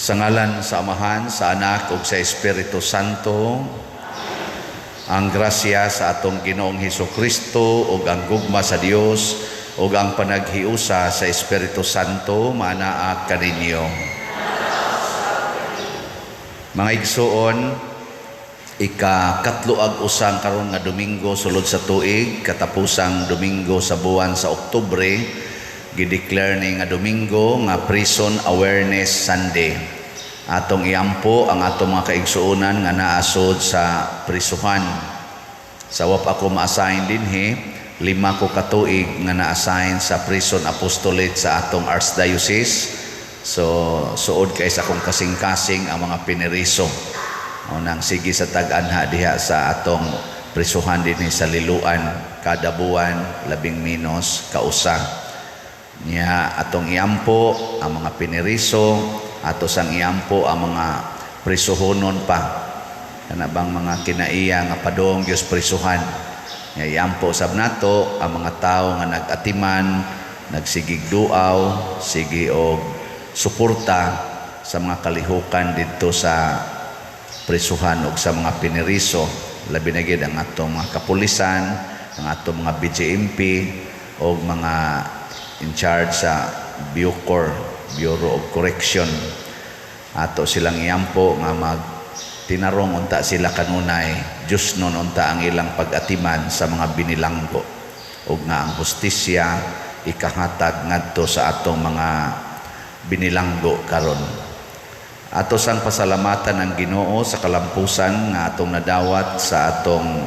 Sa ngalan sa Amahan, sa Anak ug sa Espiritu Santo, ang grasya sa atong Ginoong Hesus Kristo ug ang gugma sa Dios ug ang panaghiusa sa Espiritu Santo maanaa kaninyo. Mga igsuon, ika-katlo ag usang karon nga Domingo sulod sa tuig, katapusang Domingo sa buwan sa Oktubre, gideclare ni nga Domingo nga Prison Awareness Sunday. Atong iampo ang atong mga kaigsuonan nga naasod sa prisuhan. Sa wa pa ako ma-assign dinhi, 5 ko katuig nga na-assign sa Prison Apostolate sa atong Archdiocese. So suod kay sa akong kasing-kasing ang mga piniriso. O nang sige sa tag-anha diha sa atong prisuhan dinhi sa Liloan kada buwan labing minos kausa. Nya atong iampo ang mga piniriso, ato sang iampo ang mga prisuhonon pa. Kana bang mga kinaiya nga padong Dios prisuhan. Nya iampo sab nato ang mga tawo nga nag-atiman, nagsigig duaw, sige og suporta sa mga kalihukan didto sa prisuhan og sa mga piniriso. Labi na gid ang atong mga kapulisan, ang atong mga BJMP og mga in charge sa Bucor, Bureau of Correction. Ato silang iampo nga magtinarong unta sila kanunay, Diyos nun unta ang ilang pag-atiman sa mga binilanggo ug nga ang hustisya ikahatag ngadto sa atong mga binilanggo karon. Ato sang pasalamatan ang Ginoo sa kalampusan nga atong nadawat sa atong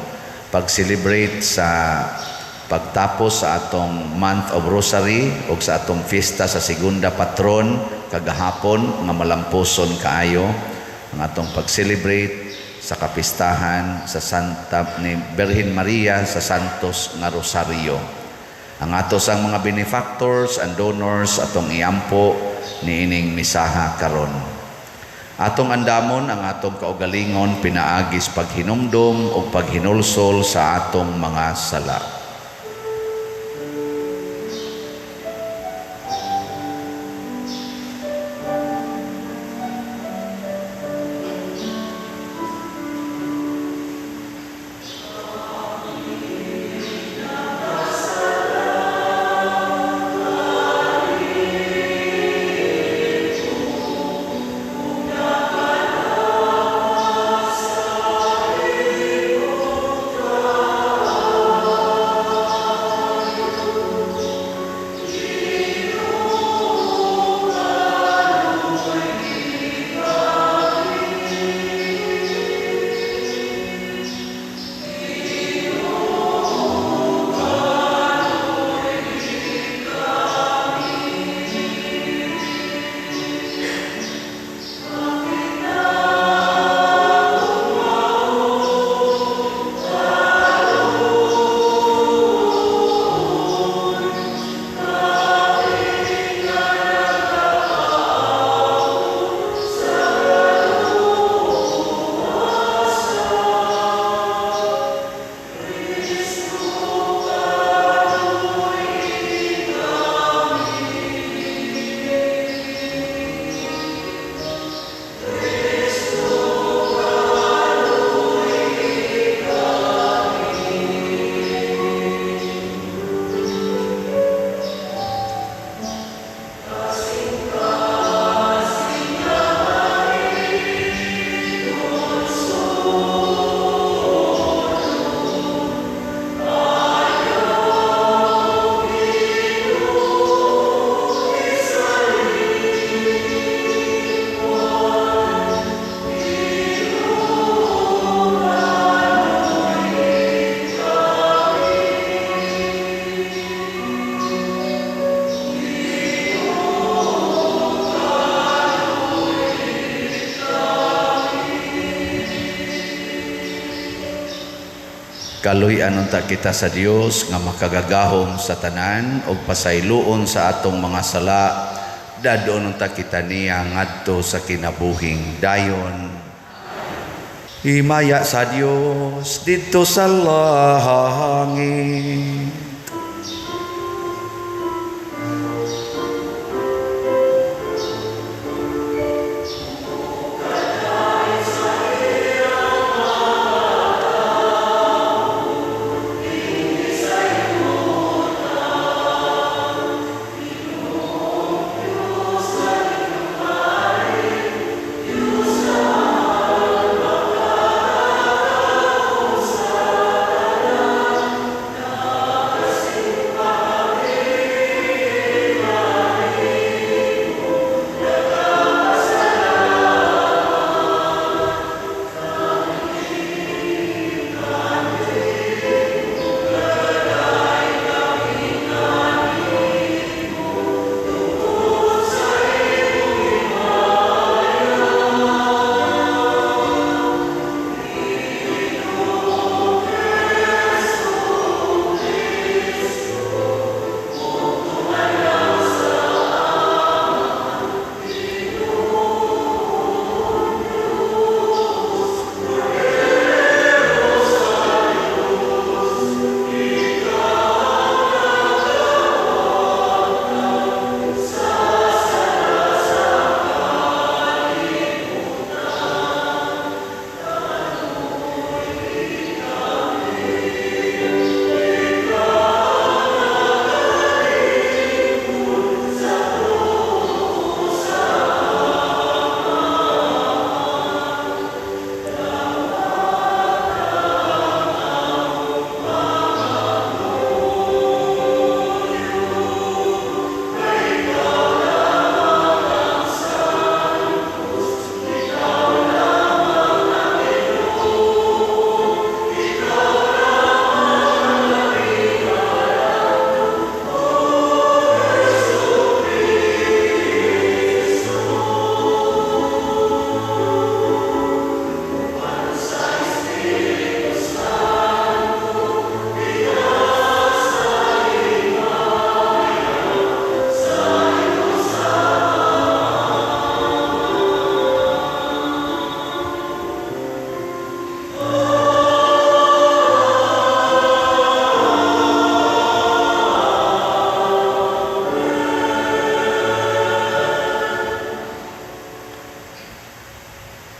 pag-celebrate sa pagtapos sa atong month of Rosary o sa atong fiesta sa Segunda Patron kagahapon nga malampuson kaayo ang atong pag-celebrate sa kapistahan sa Santa ni Birhen Maria sa Santos nga Rosario. Ang ato sang mga benefactors and donors atong iampo niining misaha karon. Atong andamon ang atong kaugalingon pinaagis paghinumdom o paghinulsol sa atong mga sala. Kaluy-an unta kita sa Dios nga makagagahom sa tanan ug pasayloon sa atong mga sala, dadon unta kita niya ngadto sa kinabuhing dayon. Himaya sa Dios didto sa langit.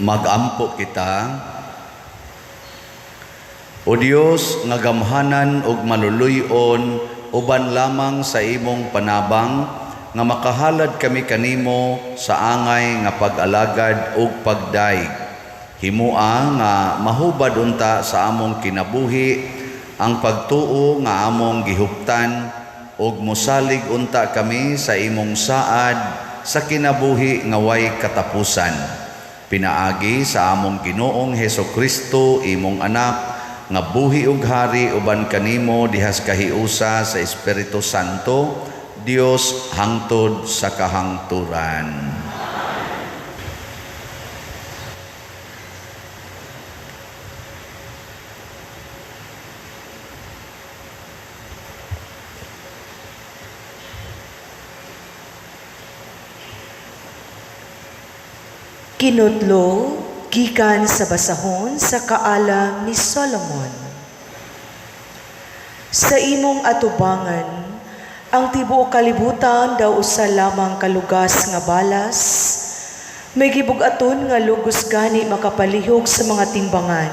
Magampo kita. O Dios nga gamhanan ug maluluy-on, uban lamang sa imong panabang nga makahalad kami kanimo sa angay nga pag-alagad ug pagdaig. Himua nga mahubad unta sa among kinabuhi ang pagtuo nga among gihuptan ug mosalig unta kami sa imong saad sa kinabuhi nga way katapusan. Pinaagi sa among Ginoong Heso Kristo, imong anak, nga buhi ug hari uban kanimo dihas kahiusa sa Espiritu Santo, Dios hangtod sa kahangturan. Kinutlo gikan sa basahon sa kaalam ni Solomon. Sa imong atubangan, ang tibuok kalibutan daw usa lamang kalugas nga balas, may gibug-aton nga lugos gani makapalihog sa mga timbangan,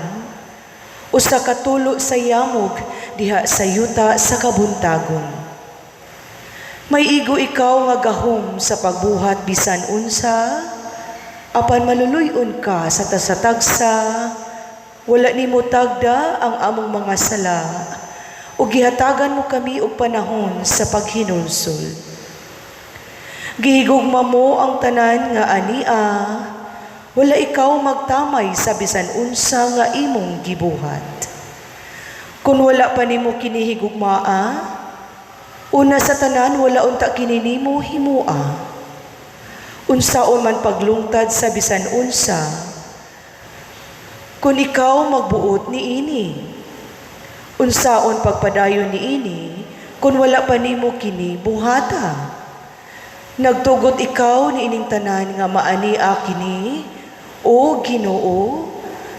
usa ka tulo sa yamog diha sa yuta sa kabuntagon. May igo ikaw nga gahom sa pagbuhat bisan unsa, apan maluluy-on ka sa tasatagsa, wala nimo tagda ang among mga sala, ug gihatagan mo kami og panahon sa paghinulsol. Gihigugma mo ang tanan nga ania, wala ikaw magtamay sa bisan unsa nga imong gibuhat. Kun wala pa nimo kinihigugmaa, una sa tanan wala unta kini nimo himua. Unsaon man paglungtad sa bisan unsa, kun ikaw magbuot niini. Unsaon pagpadayon niini, kun wala pa nimo kini buhata. Nagtugot ikaw niining tanan nga maania kini, o Ginoo,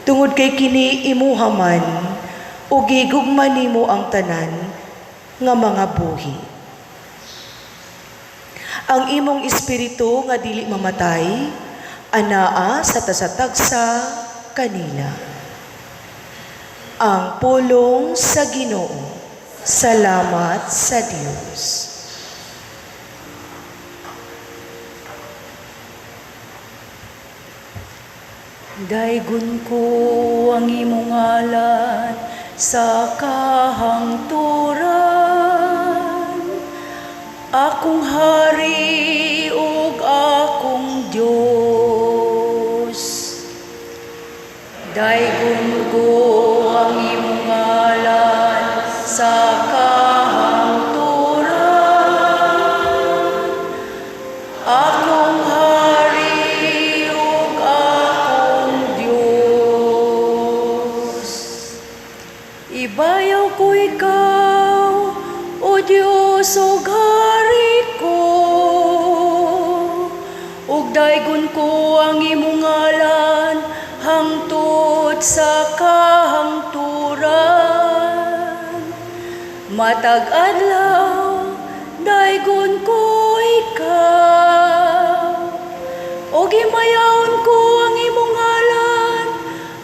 tungod kay kini imuha man, o gigugma nimo ang tanan nga mga buhi. Ang imong espiritu nga dili mamatay, anaa sa tasatagsa kanila. Ang pulong sa Ginoo. Salamat sa Dios. Daygon ko ang imong ngalan sa kahangturan, akong hari ug akong Dios. Daygon ko ang imong ngalan sa kahangturan, akong hari ug akong Dios. Ibayaw ko ikaw, O Dios, ug hari ko, ug daygon ko ang imong ngalan hangtod sa kahangturan. Matag adlaw daygon ko ikaw, ug himayaon ko ang imong ngalan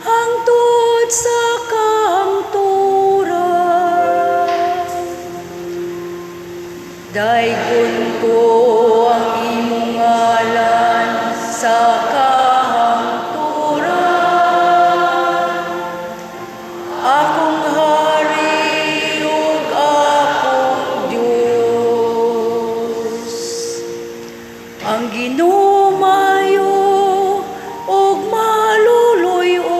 hangtod sa kahangturan. Daygon ko ang imong ngalan sa kahangturan, akong hari ug akong Dios. Ang Ginoo maayo ug maluluy-on,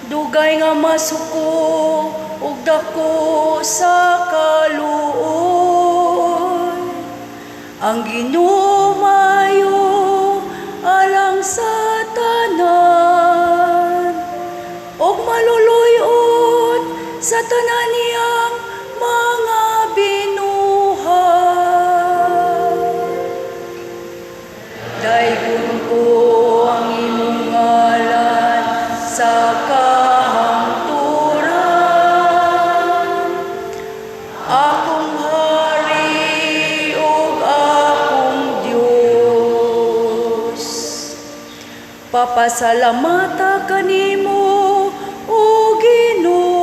dugay nga masuko ug dako sa kaluoy. Ang Ginoo maayo alang sa tanan, ug maluluy-on sa tanan niyang mga binuhat. Daygon ko ang imong ngalan sa kahangturan, akong hari ug akong Dios. Pasalamata kanimo, o Ginoo,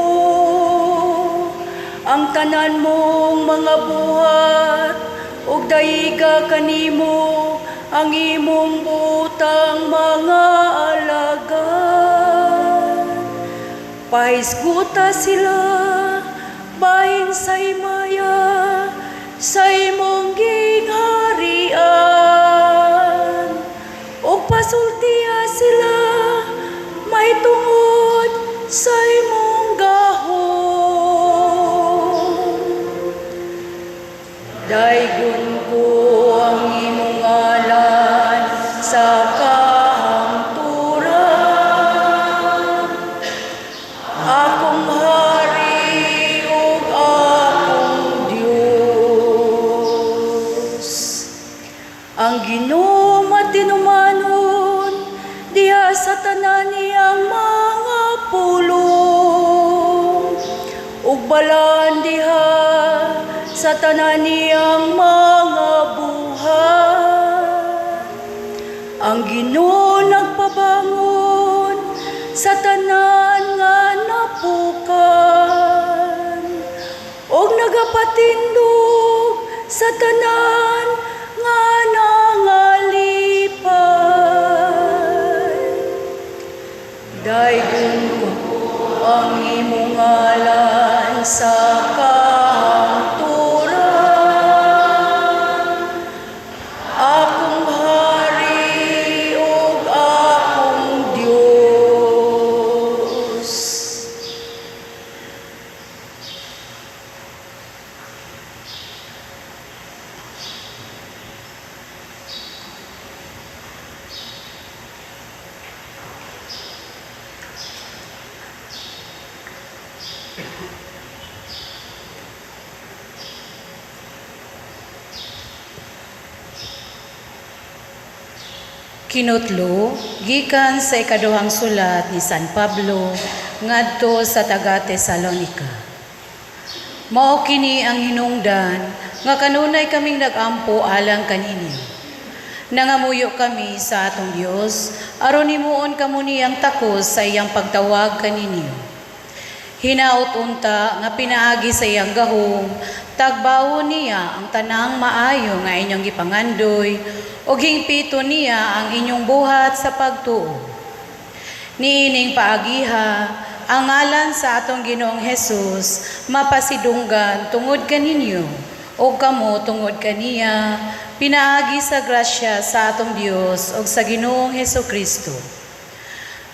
ang tanan mong mga buhat, ug daiga kanimo ang imong butang mga alagad. Pahisguta sila bahin sa himaya sa imong gingharian, ug pasultiha sila mahitungod sa imong gahom. Daygon ko ang imong ngalan sa kahangturan, akong hari ug akong Dios. Ang Ginoo matinumanon diha sa tanan niyang mga pulong, ug balaan diha sa tanan niyang mga buhat. Ang Ginoo nagpabangon sa tanan nga napukan, ug nagapatindog sa tanan nga nangalipay. Daygon ko ang imong ngalan sa kahangturan, akong hari ug akong Dios. Kinutlo, gikan sa ikaduhang sulat ni San Pablo ngadto sa taga Tesalonika. Mao kini ang hinungdan nga kanunay kaming nag-ampo alang kaninyo. Nangamuyo kami sa atong Dios aron himuon kamo niyang takos sa iyang pagtawag kaninyo. Hinaot unta nga pinaagi sa iyang gahom, tagbawon niya ang tanang maayo nga inyong gipangandoy ug hingpito niya ang inyong buhat sa pagtuo. Niining paagiha, ang ngalan sa atong Ginoong Hesus mapasidunggan tungod kaninyo ug kamo tungod kaniya, pinaagi sa grasya sa atong Dios ug sa Ginoong Hesukristo.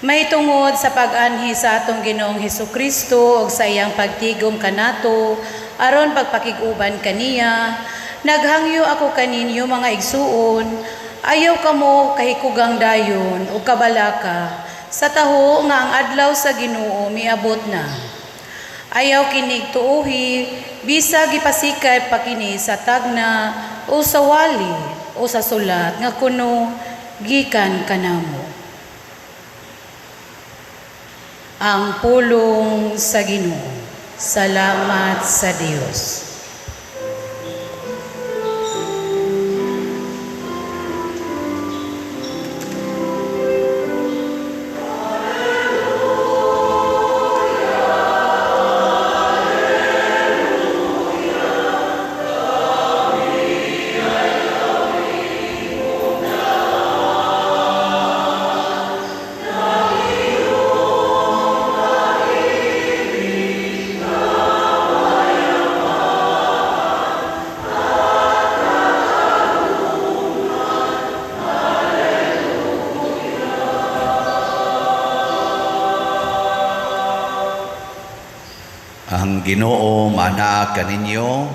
Mahitungod sa pag-anhi sa atong Ginoong Hesukristo ug sa iyang pagtigom kanato aron pagpakig-uban kaniya, naghangyo ako kaninyo mga igsuon, ayaw kamo kahikugang dayon ug kabalaka sa taho nga ang adlaw sa Ginoo miabot na. Ayaw kinig tuohi, bisag gipasikay pa kini sa tagna o sa wali o sa sulat nga kuno gikan kanamo. Ang pulong sa Ginoo. Salamat sa Dios. Ang Ginoo manaa kaninyo.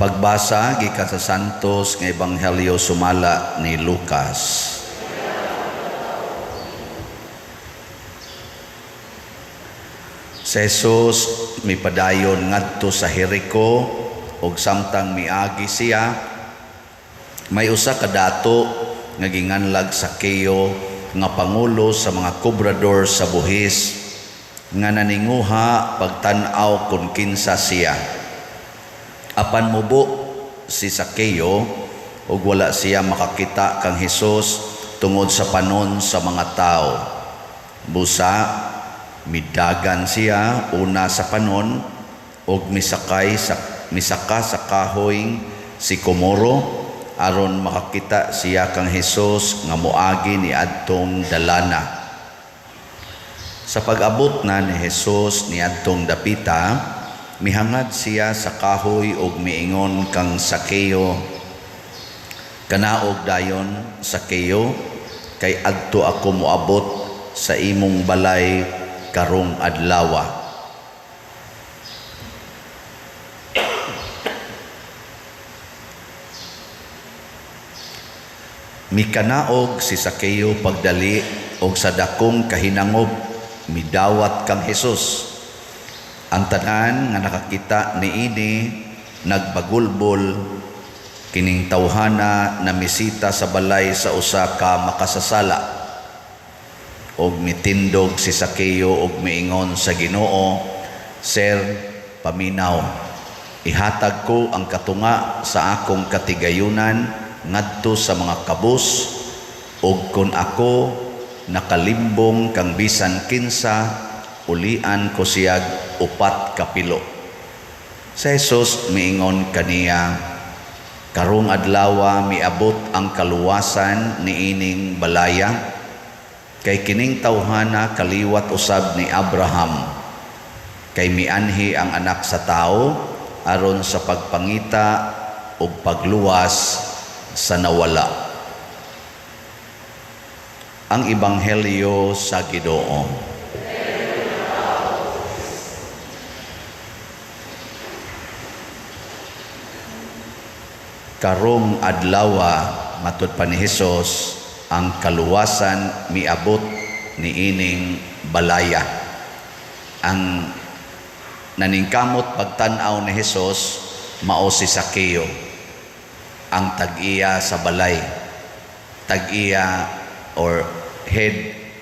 Pagbasa gikan sa Santos nga Ebanghelyo sumala ni Lucas. Si Jesus mipadayon ngadto sa Jericho ug samtang miagi siya, may usa ka dato nga ginganlag Sakeo nga pangulo sa mga kobrador sa buhis nga naninguha pagtan-aw kun kinsa siya. Apan mubo si Sakeo, ug wala siya makakita kang Hesus tungod sa panon sa mga tao. Busa midagan siya una sa panon ug misaka sa kahoy sikomoro aron makakita siya kang Hesus nga moagi ni adtong dalana. Sa pag-abot na ni Hesus ni adtong dapita, mihangad siya sa kahoy ug miingon kang Sakeo, "Kanaog dayon, Sakeo, kay adto ako moabot sa imong balay karong adlawa." Mikanaog si Sakeo pagdali og sa dakong kahinangop midawat kang Hesus. Ang tanan nga nakakita niini nagbagulbol kining tawhana na misita sa balay sa usa ka makasasala. Og mitindog si Sakeo og miingon sa Ginoo, "Sir, paminaw, ihatag ko ang katunga sa akong katigayunan ngadto sa mga kabus, og kun ako nakalimbong kang bisan kinsa, ulian ko siyag 4 kapilo." Sa Jesus miingon kaniya, "Karong adlawa miabot ang kaluwasan niining balaya, kay kining tawhana kaliwat usab ni Abraham, kay mianhi ang anak sa tao aron sa pagpangita ug pagluwas sa nawala." Ang Ebanghelyo sa Ginoo. Karong adlawa, matud pa ni Hesus, ang kaluwasan miabot niining balaya. Ang naningkamot pagtan-aw ni Hesus mao si Sakeo, ang tag-iya sa balay, tag-iya or head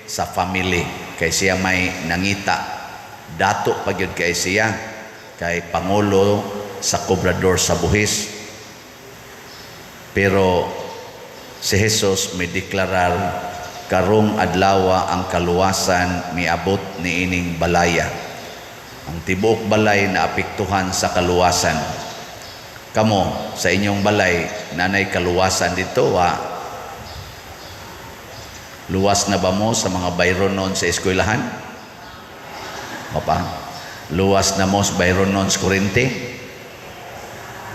sa family, kay siya may nangita. Dato pa gyud kay siya, kay pangulo sa kobrador sa buhis. Pero si Jesus may deklarar, karong adlawa ang kaluwasan miabot niining balaya. Ang tibuok balay na apektuhan sa kaluwasan. Kamo sa inyong balay, nanay kaluwasan dito, wa? Luwas na ba mo sa mga bayronon sa eskwelahan? Papa, luwas na mo sa bayronon sa kurente?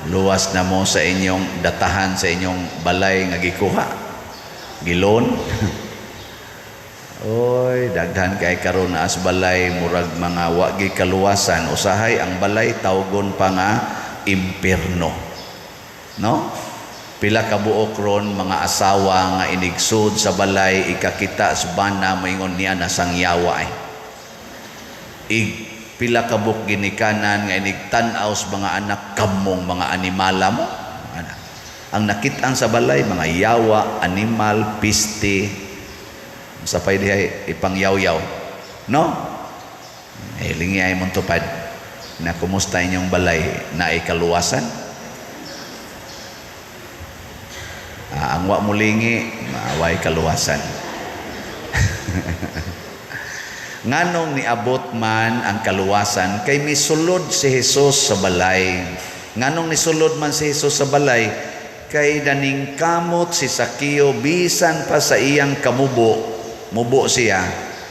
Luwas na mo sa inyong datahan, sa inyong balay nga gikuha? Gilon? Oy, daghan kay karon as balay, murag mga wagi kaluwasan. Usahay ang balay tawgon pa nga impierno. No? Pila ka buok ron mga asawa nga inigsud sa balay, ikakita sa bana, moingon niya na sangyawa ay. Pila ka buok ginikanan nga inigtan-aw sa mga anak, kamong mga animala mo. Ana. Ang nakit-an sa balay, mga yawa, animal, piste, sa pay dihay ipangyaw-yaw. No? Eh, lingi ay mong tupad na kumusta inyong balay na ikaluwasan. Ang wa mulingi, maaway kaluwasan. Nganong niabot man ang kaluwasan, kay misulod si Jesus sa balay. Nganong nisulod man si Jesus sa balay, kay naningkamot si Sakeo bisan pa sa iyang kamubo. Mubo siya,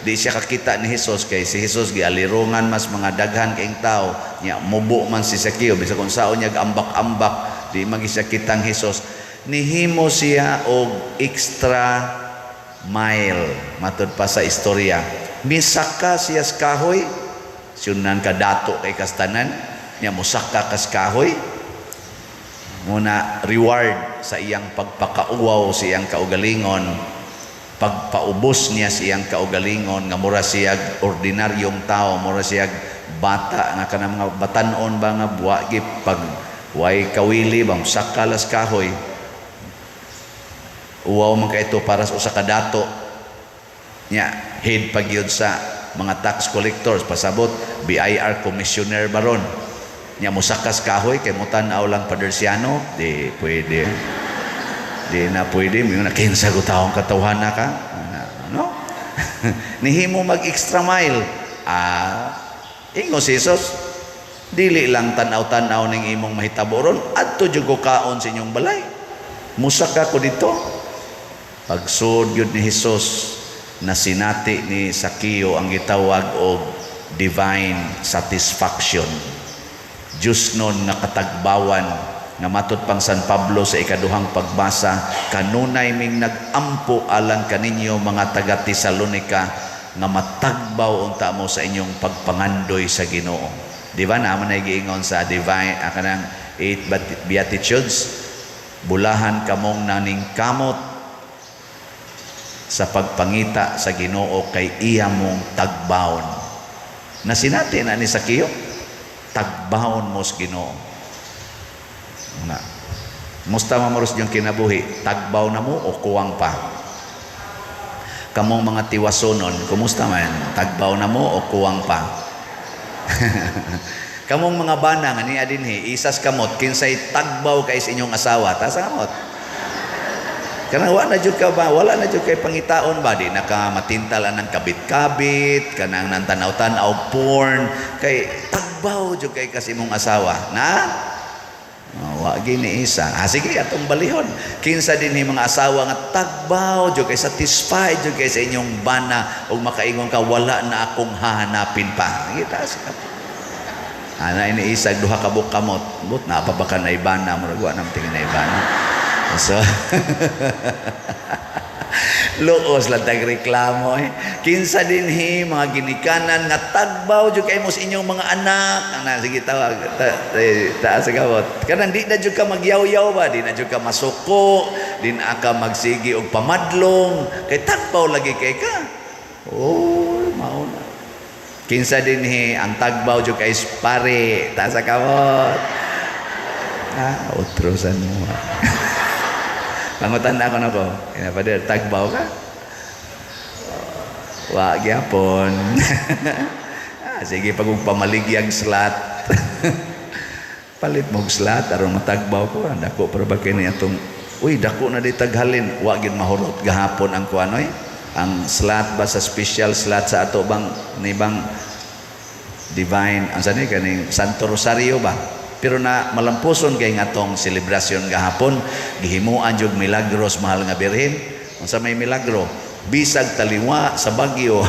di siya kakita ni Jesus, kay si Jesus gialirungan mas mga daghan kaing tao. Nya mubo man si Sakeo, bisan kung saon niya ambak-ambak, di man siya kitang Jesus. Nihimo siya og extra mile, matud pa sa istorya. Misaka siya sa kahoy, sunan ka dato kay kastanan, nya mosaka kas kahoy. Muna reward sa iyang pagpakauwaw sa iyang kaugalingon, pagpaubos niya sa iyang kaugalingon nga mura siya ordinaryong tao, mura siya bata nga kanang mga batan-on ba nga buwagi pag way kawili ba mosaka las kahoy. Uwaw man kay ito para sa usa ka dato. Nya head pa gyud sa mga tax collectors, pasabot BIR commissioner baron. Nya mosakas kahoy kay mutan-aw lang Padersiano, di pwede. Di na pwede mo na kinsa ko taong katawhana ka. No? Nihimo mag extra mile. Ah, ingon si Jesus, dili lang tan-aw-tan-aw ning imong mahitabo ron, adto jud ko kaon sa inyong balay. Musaka ko dito. Pagsud gyud ni Jesus, nasinati ni Sakeo ang gitawag og divine satisfaction. Diyos nun nga katagbawan nga matud pang San Pablo sa ikaduhang pagbasa, kanunay ming nag-ampo alang kaninyo mga taga Tesalonika nga matagbaw unta mo sa inyong pagpangandoy sa Ginoo. Di ba naman ay giingon sa divine kanang 8 beatitudes, bulahan kamong naningkamot sa pagpangita sa Ginoo kay iya mong tagbawon. Nasinati na ni Sakeo, tagbawon mo sa Ginoo. Na. Musta mamoros yung kinabuhi, tagbaw na mo o kuwang pa? Kamong mga tiwasonon, kumusta man? Tagbaw na mo o kuwang pa? Kamong mga bana nga niya dinhi, isas kamot kinsay tagbaw kay sa inyong asawa, tasa kamot. Kanang wala na jud ka ba, wala na jud kay pangitaon ba, di na ka matintal anang kabit-kabit, kanang nantanaw-tanaw porn, kay tagbaw jud kay kasi imong asawa, na? Oh, wa gini isa. Ah, sige, atong balihon. Kinsa dinhi mga asawa nga tagbaw jud kay satisfied jud kay sa inyong bana ug makaingon ka wala na akong hahanapin pa. Kita sa ana ini isag duha ka buok kamot. But na pa ba ka na ibana, murag wa nam tingin na ibana. So luos lang tag reklamo eh. Kinsa dinhi mga ginikanan nga tagbaw jud kay mo sa inyong mga anak. Ana sige tawag taas sa kamot. Kanang di na jud ka magyaw-yaw ba, di na jud ka masuko, di na ka magsigi og pamadlong, kay tagbaw lagi kay ka. Oh, mao na. Kinsa dinhi ang tagbaw jud kay pare, taas sa kamot. Ah, utrosan mo. Pangutan na ako nako. Ina pader, tagbaw ka? Wa gyapon. Ah, sige pag pamaligyag slat. Palit mo og slat aron matagbaw ko. Dako pero ba kini atong uy dako na di taghalin, wa gyud mahurot gahapon ang kuan oy. Ang slat ba sa special slat sa ato bang ni bang divine ang sani kaning Santo Rosario ba? Pero na malampuson kay nga atong selebrasyon gahapon, gihimuan jud milagros mahal nga birhen. Unsa may milagro? Bisag taliwa sa Bagyo.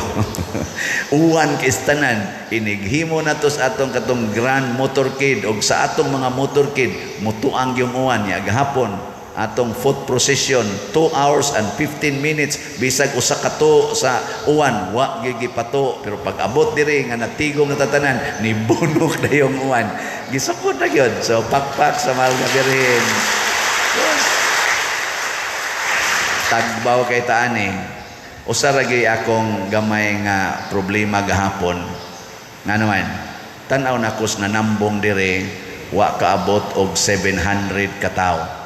Uwan kistanan, inighimo nato sa atong katong grand motorcade og sa atong mga motorcade mutuang yung uwan niya gahapon. Atong foot procession 2 hours and 15 minutes bisag usa ka to sa uwan wa gyud gipato, pero pag abot diri nga natigom na tatanan nibunok na yung uwan, gisukod na gyud. So pakpak sa mahal nga birhen. Yes. Tagbaw kay taani. Usa ra gyud akong gamay nga problema gahapon. Ngano man, tan-aw nako sa nanambong diri wa kaabot og 700 ka tawo.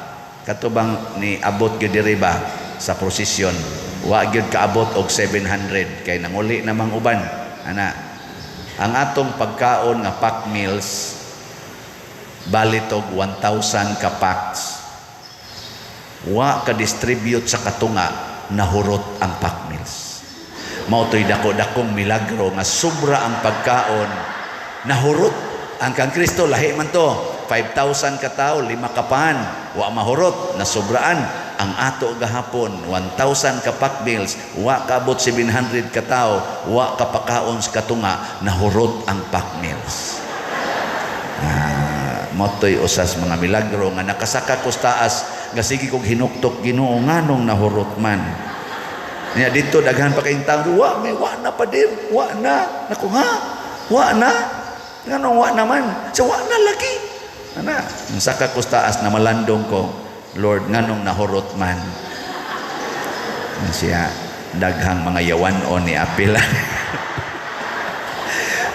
Katubang ni abot gyud diri ba sa prosesyon, wa gyud kaabot og 700 kay nanguli namang uban. Ana, ang atong pagkaon nga pack meals balit og 1,000 ka packs. Wa ka distribute sa katunga, nahurot ang pack meals. Mao to'y dako-dakong milagro nga sobra ang pagkaon, nahurot ang kang Kristo lahi man to. 5,000 ka tawo, 5 ka pan, wa mahurot, nasobraan. Ang ato gahapon, 1,000 ka pack meals, wa kaabot 700 ka tawo, wa kapakaon sa katunga, nahurot ang pack meals. Ah, motoy usas mga milagro nga nakasaka ko sa taas, nga sige kog hinuktok Ginoo nganong nahurot man. Nya dito daghan pa kayong tao, wa may wa na pa dir, wa na. Naku ha? Wa na? Nganong wa naman? Sa wa na lagi. Ana, saka ko sa taas na malandong ko, Lord, nganong nahurot man. Siya daghang mga yawan-on ni apila.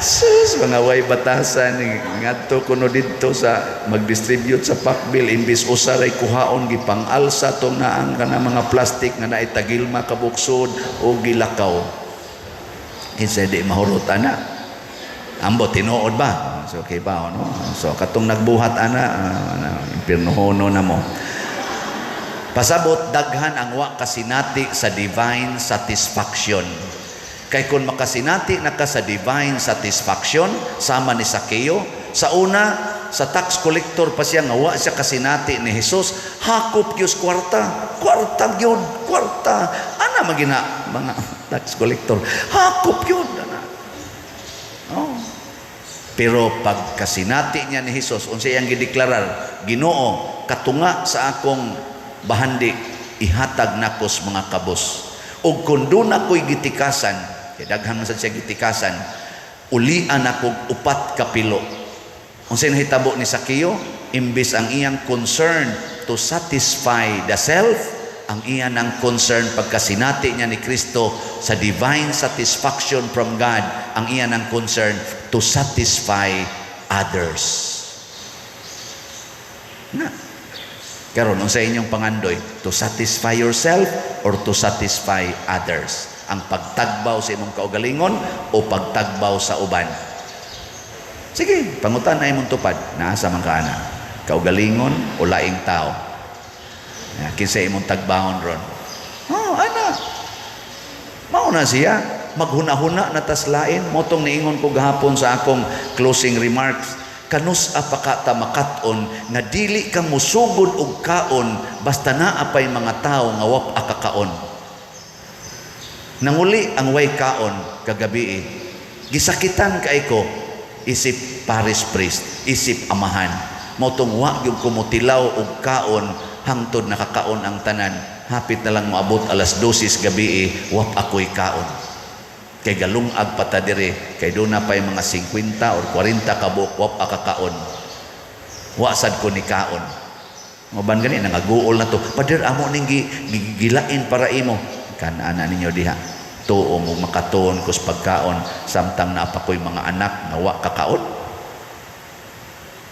Sus, mga way batasan ngadto kuno didto sa mag-distribute sa pack bill imbis usa ray kuhaon gipang-alsa tong naang kana mga plastic nga naay tagilma ka buksod o gilakaw. Kinsa di mahurot ana? Ambot tinuod ba? So okay ba no? So katong nagbuhat ana, impirnohono na mo. Pasabot, daghan ang wa kasinati sa divine satisfaction. Kay kung makasinati na ka sa divine satisfaction, sama ni Sakeo, sa una, sa tax collector pa siya nga wa siya kasinati ni Jesus, hakop gyud kwarta, kwarta gyud, kwarta. Ana magina mga tax collector, hakop gyud ana. Oh. Pero pag kasinati niya ni Jesus, unsa iyang gideklarar? "Ginoo, katunga sa akong bahandi ihatag nako sa mga kabos. Ug kung duna ko'y gitikasan," kay daghan man sad siya gitikasan, "ulian ako upat ka pilo." Unsay nahitabo ni Sakeo? Imbis ang iyang concern to satisfy the self, ang iya ng concern pagkasinati niya ni Kristo sa divine satisfaction from God, ang iya ng concern to satisfy others. Na. Karon, unsa inyong pangandoy? To satisfy yourself or to satisfy others? Ang pagtagbaw sa imong kaugalingon o pagtagbaw sa uban? Sige, pangutan na imong tupad. Naasa man ka ana? Kaugalingon o laing tao? Ya, kinsa imong tagbawon ron? Oh, ana. Mao na siya. Maghuna-huna na tas lain. Mao tong niingon ko gahapon sa akong closing remarks. Kanus-a pa ka ta makat-on nga dili ka musugod og kaon basta naa pay mga tawo nga wa pa kakaon? Nanguli ang way kaon kagabi eh. Gisakitan kay ko isip parish priest, isip amahan. Mao tong wa gyud ko motilaw og kaon hangtod nakakaon ang tanan. Hapit na lang moabot alas 12 gabi eh, wa pa ako'y kaon. Kay galungag pa ta diri, kay duna pay mga 50 or 40 ka buok wa pa kakaon. Wa sad ko ni kaon. Maban gani nangaguol na to. "Pader, amo ning gilain para imo." Kanana ninyo diha. Tuo mo makatuon kus pagkaon samtang naa pa ko'y mga anak nga wa kakaon?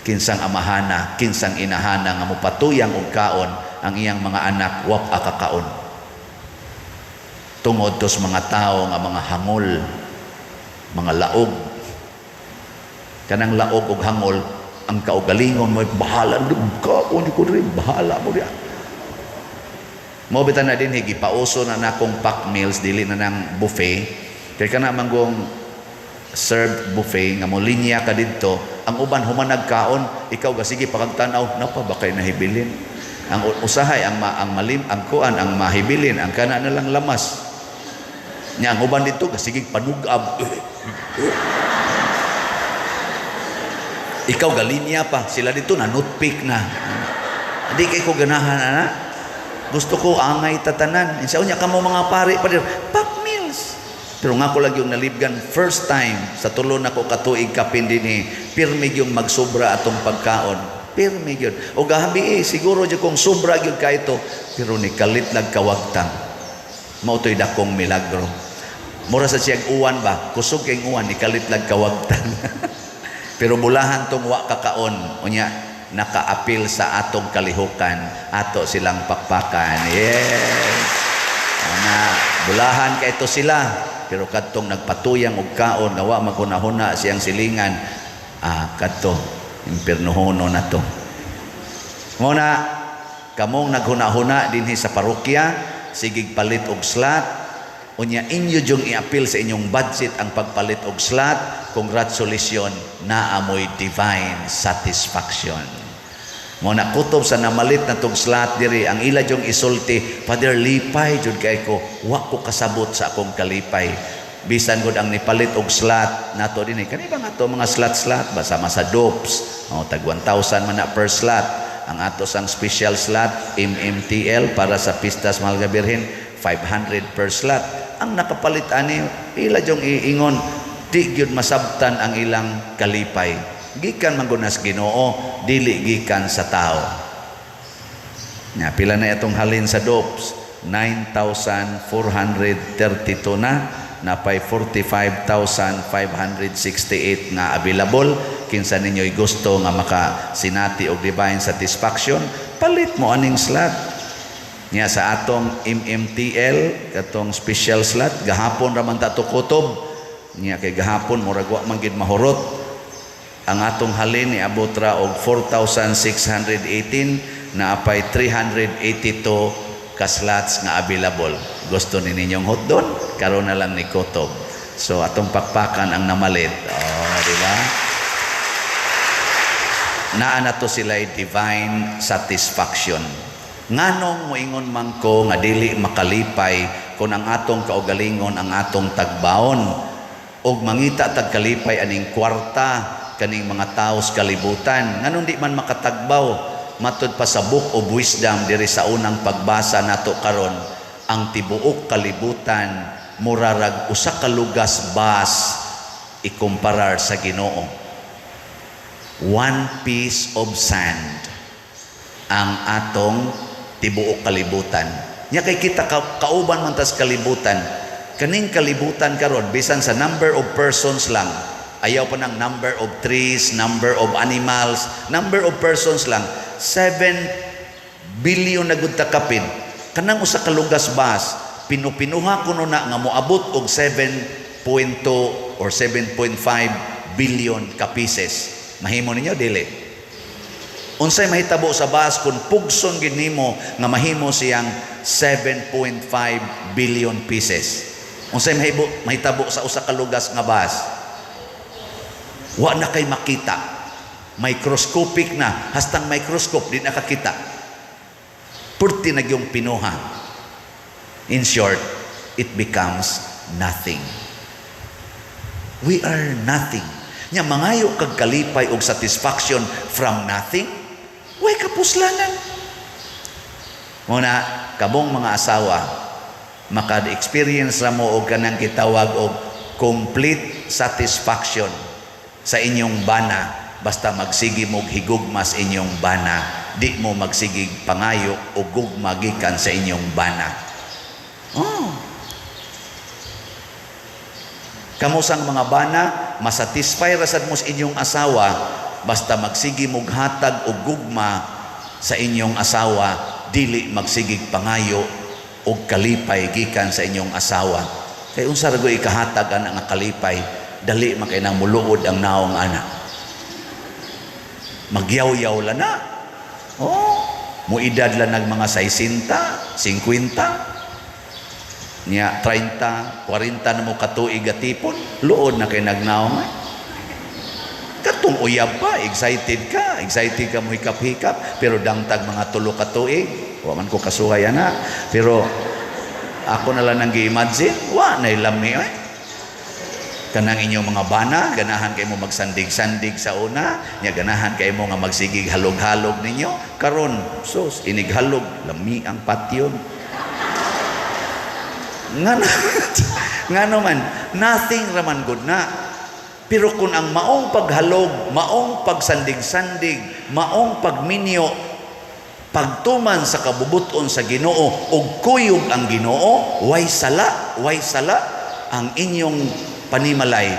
Kinsang amahana, kinsang inahana nga mopatuyang og kaon ang iyang mga anak wa pa kakaon? Tungod tos mga tao nga mga hangol, mga laog. Kanang laog og hangol, ang kaugalingon mo bahala kaon ko diri, bahala mo diha. Mao bitan na din gipauso na nakong pack meals, dili na nang buffet. Kay kana manggong served buffet nga mo linya ka didto, ang uban human nagkaon, ikaw ga sige pakagtan-aw, napa ba kay nahibilin? Ang usahay ang ma, ang malim ang kuan ang mahibilin ang kana na lang lamas. Nya ang uban didto ga sige panugab. Ikaw galinya pa, sila dito na notpick na. Di kay ko ganahan ana. Gusto ko angay tatanan. Insa unya kamo mga pare pa pack meals. Pero nga ko lang yung nalibgan first time sa tulo na ko katuig kapin dinhi, pirmi yung magsobra atong pagkaon. Pirmi gyud. O gabi eh, siguro jud kung sobra gyud ka ito, pero ni kalit nagkawagtang. Mao to'y dakong milagro. Mura sa siyang uwan ba? Kusog kay uwan, ni kalit kawagtang. Pero bulahan tong wa kakaon. Unya, nakaapil sa atong kalihukan, ato silang pakpakan. Yes. Ana, bulahan kay ito sila. Pero kadtong nagpatuyang og kaon nga wa maghuna-huna siyang silingan, kadto impiernohono na to. Muna kamong naghuna-huna dinhi sa parokya, sigig palit og slot, unya inyo jung iapil sa inyong budget ang pagpalit og slot, congratulations, naamoy divine satisfaction. Mo na kutob sa namalit na tong slot diri, ang ila jung isulti, "Father, lipay jud kay ko, wa ko kasabot sa akong kalipay." Bisan gud ang nipalit og slot nato dinhi, kani ba nga to mga slot-slot ba sama sa dopes, oh, tag 1,000 man na per slot. Ang ato sang special slot MMTL para sa Pistas Mahal nga Birhen, 500 per slot. Ang nakapalit ani, ila jung iingon, di gyud masabtan ang ilang kalipay. Gikan man gud nas Ginoo, dili gikan sa tao. Nya pila na itong halin sa dopes? 9,432 na, napay 45,568 nga available. Kinsa ninyo'y gusto nga makasinati og divine satisfaction, palit mo aning slot. Nya sa atong MMTL katong special slot, gahapon ra man ta to kutob. Nya kay gahapon murag wa man gid mahurot. Ang atong halin niabot ra og 4,618. Naa pay 382 ka slots nga available. Gusto ni ninyong hotdon? Karon na lang ni kutob. So atong pakpakan ang namalit. Oh, di ba? Naa na to sila divine satisfaction. Nganong moingon man ko nga dili makalipay kung ang atong kaugalingon ang atong tagbaon og mangita tag kalipay aning kwarta, kaning mga tawo sa kalibutan? Nganong di man makatagbaw? Matud pa sa Book of Wisdom diri sa unang pagbasa nato karon, ang tibuok kalibutan murarag usa ka lugas bas ikumparar sa Ginoo. One piece of sand ang atong tibuok kalibutan. Nya kay kita kauban man tas kalibutan. Kaning kalibutan karon, bisan sa number of persons lang, ayaw pa ng number of trees, number of animals, number of persons lang, 7 billion na gud ta kapin. Kanang usa ka lugas bas, pinupinuha kuno na nga moabot og 7.2 or 7.5 billion ka pieces. Mahimo ninyo, dili? Unsay mahitabo sa bas kung pugson gid nimo nga mahimo siyang 7.5 billion pieces? Unsay mahitabo sa usa ka lugas nga bas? Wa na kay makita. Microscopic na, hastang microscope di nakakita. Purti na yung pinuha. In short, it becomes nothing. We are nothing. Nya mangayo kag kalipay og satisfaction from nothing, way kapuslanan. Muna, kamong mga asawa, maka-experience ra mo og kanang gitawag og complete satisfaction sa inyong bana basta magsigi mo higugma sa inyong bana, di mo magsigig pangayo o gugma gikan sa inyong bana. Oh. Kamo sang mga bana, masatisfy rasad mo sa inyong asawa basta magsigi mo hatag og gugma sa inyong asawa, dili magsigig pangayo og kalipay gikan sa inyong asawa. Kay unsa ra goy ikahatag ana nga kalipay? Dali man kay nang muluod ang naong ana. Magyaw-yaw la na. Oh, muidad la nag mga 60, 50. Nya 30, 40 na mo katuig atipon, luod na kay nagnaong ay. Katong uyab pa, excited ka mo hikap-hikap, pero dangtag mga 3 ka tuig, wa man ko kasuhay ana, pero ako na lang nang gi-imagine, wa na lami ay. Kanang inyong mga bana, ganahan kay mo magsandig-sandig sa una, nya ganahan kay mo nga magsigig halog-halog ninyo, karon sus inighalog, lami ang patyon. Ngano ngano man, nothing raman gud na. Pero kung ang maong paghalog, maong pagsandig-sandig, maong pagminyo, pagtuman sa kabubuton sa Ginoo ug kuyog ang Ginoo, way sala, way sala ang inyong panimalay,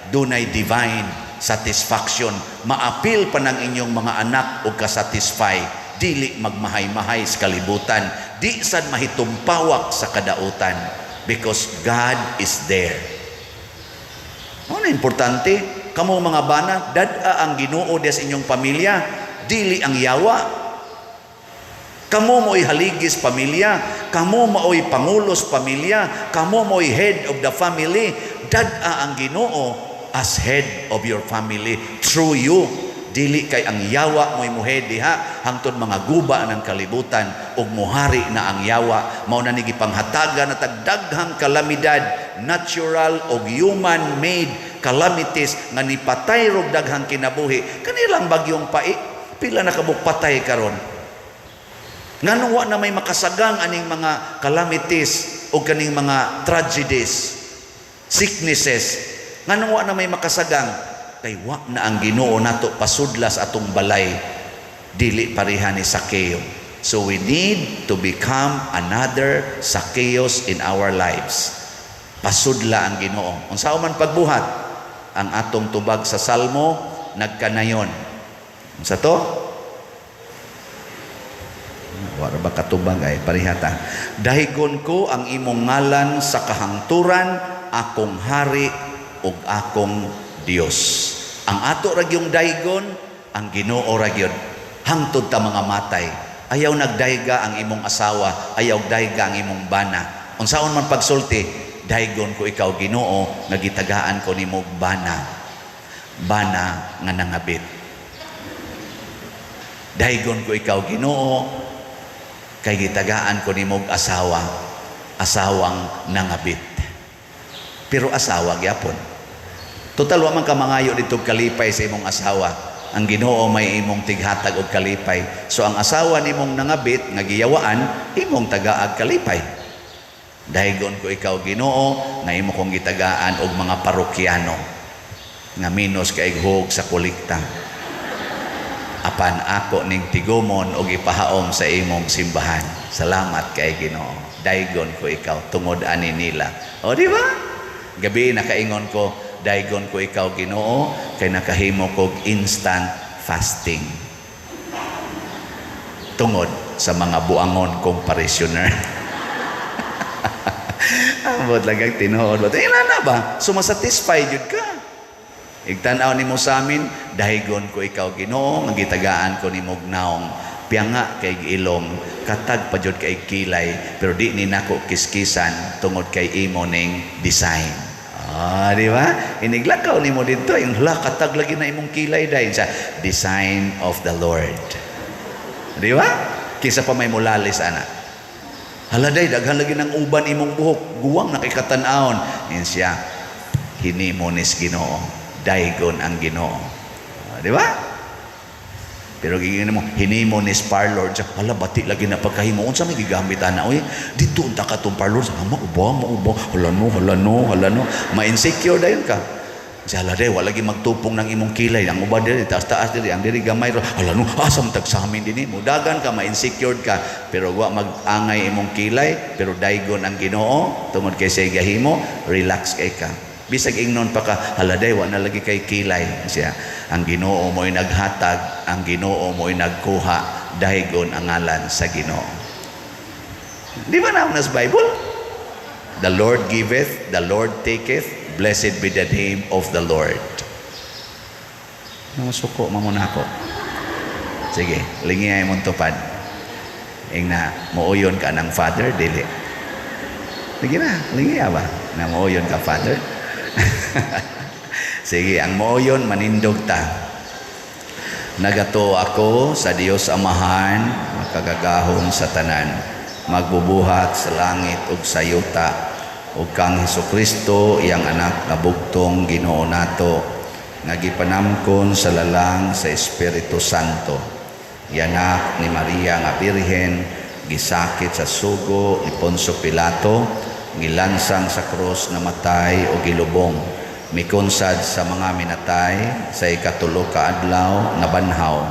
dunay divine satisfaction. Maapil pa ng inyong mga anak og kasatisfy, dili magmahay-mahay sa kalibutan, di sad mahitumpawak sa kadautan, because God is there. Ano na importante? Kamo mga bana, dad-a ang Ginoo diya sa inyong pamilya, dili ang yawa. Kamo mo'y haligis pamilya, kamo mao'y pangulos pamilya, kamo mo'y head of the family. Dad-a ang Ginoo as head of your family through you. Dili kay ang yawa mo'y muhead diha hangtod mga guba ng kalibutan ug muhari na ang yawa. Mao na ni gipanghatagan na tagdaghang kalamidad, natural o human made calamities nga nipatay rog daghang kinabuhi. Kanilang bagyong Pai, pila na kabuk patay karon? Nganong wa na may makasagang aning mga calamities o kaning mga tragedies, sicknesses? Nganong wa na may makasagang? Kay wa na ang Ginoo nato pasudlas atong balay, dili pareha ni Sakeo. So we need to become another Zacchaeus in our lives. Pasudla ang Ginoo. Unsa man pagbuhat? Ang atong tubag sa Salmo nagkanayon. Unsa to? Wala ba katubag ay parihata. Dahigon ko ang imong ngalan sa kahangturan, akong hari ug akong Dios. Ang ato ra gyung daygon, ang Ginoo ra gyud. Hangtod ta mga matay. Ayaw nagdayga ang imong asawa, ayaw dayga ang imong bana. Unsaon man pagsulti, daygon ko ikaw, Ginoo, nga gitagaan ko nimo bana. Bana nga nangabit. Daygon ko ikaw, Ginoo, kay gitagaan ko nimo asawa, asawang nangabit. Pero asawa gyapon. Total wa man ka mangayo dito kalipay sa imong asawa. Ang Ginoo may imong tighatag og kalipay. So ang asawa nimong nangabit nga giyawaan, imong tagaag kalipay. Daygon ko ikaw, Ginoo, nga imo kong gitagaan og mga parokyano nga minus kay hug sa kolekta. Apan ako ning tigumon og ipahaom sa imong simbahan. Salamat kay Ginoo. Daygon ko ikaw tungod ani nila. O, di ba? Gabi nakaingon ko, daygon ko ikaw, Ginoo, kay nakahimo kog instant fasting. Tungod sa mga buangon kong parishioner. Ambot lang ang tinuod. But, eh, na ba? So, masatisfy jud ka. Igtanaw nimo sa amin, daygon ko ikaw, Ginoo, nga gitagaan ko nimo naong pianga kay ilong, katag pa jud kay kilay, pero di ni nako kiskisan tungod kay imo ning design. Ah, di ba? Iniglakaw nimo dito, yung hala, katag lagi na imong kilay dahil sa design of the Lord. Di ba? Kisa pa may mulalis ana. Hala day, daghan lagi ng uban imong buhok, guwang nakikatan-aon. Yan siya, hinimo nis Ginoo, daygon ang Ginoo. Ah, di ba? Pero gigingin mo, hinimo ni parlor, siya, hala, bati lagi na pagkahimo. Unsa may gigamit ana, oy? Dito unta ka tong parlor, sa mauba, mauba, hala no, hala no, hala no. Ma-insecure dayon ka. Siya, hala day, wala lagi magtupong ng imong kilay. Ang uba diri, taas-taas diri, ang diri gamay. Hala no, asam tagsamin dinhi mo. Dagan ka, ma-insecure ka. Pero wa mag-angay imong kilay, pero daygon ang Ginoo, tungod kay siya gahimo, relax kay ka. Bisag ingnon pa ka, hala day, wa na lagi kay kilay. Siya, ang Ginoo mo'y naghatag, ang Ginoo mo'y nagkuha, daygon ang ngalan sa Ginoo. Di ba naman sa Bible? The Lord giveth, the Lord taketh, blessed be the name of the Lord. Nasuko mamuna ako. Sige, lingiyay mong tupad. Ing na, muuyon ka ng Father, dili. Sige na, lingiya ba? Na muuyon ka, Father? Sige, ang muuyon, manindog ta. Nagato ako sa Dios Amahan, makagagahom sa tanan, magbubuhat sa langit ug sa yuta, ug kang Hesukristo, iyang anak nga bugtong Ginoo nato, nga gipanamkon sa lalang sa Espiritu Santo. Yanak ni Maria nga Birhen, gisakit sa sugo ni Poncio Pilato, gilansang sa krus, namatay o gilubong, mikonsad sa mga minatay, sa ikatulo ka adlaw nabanhaw,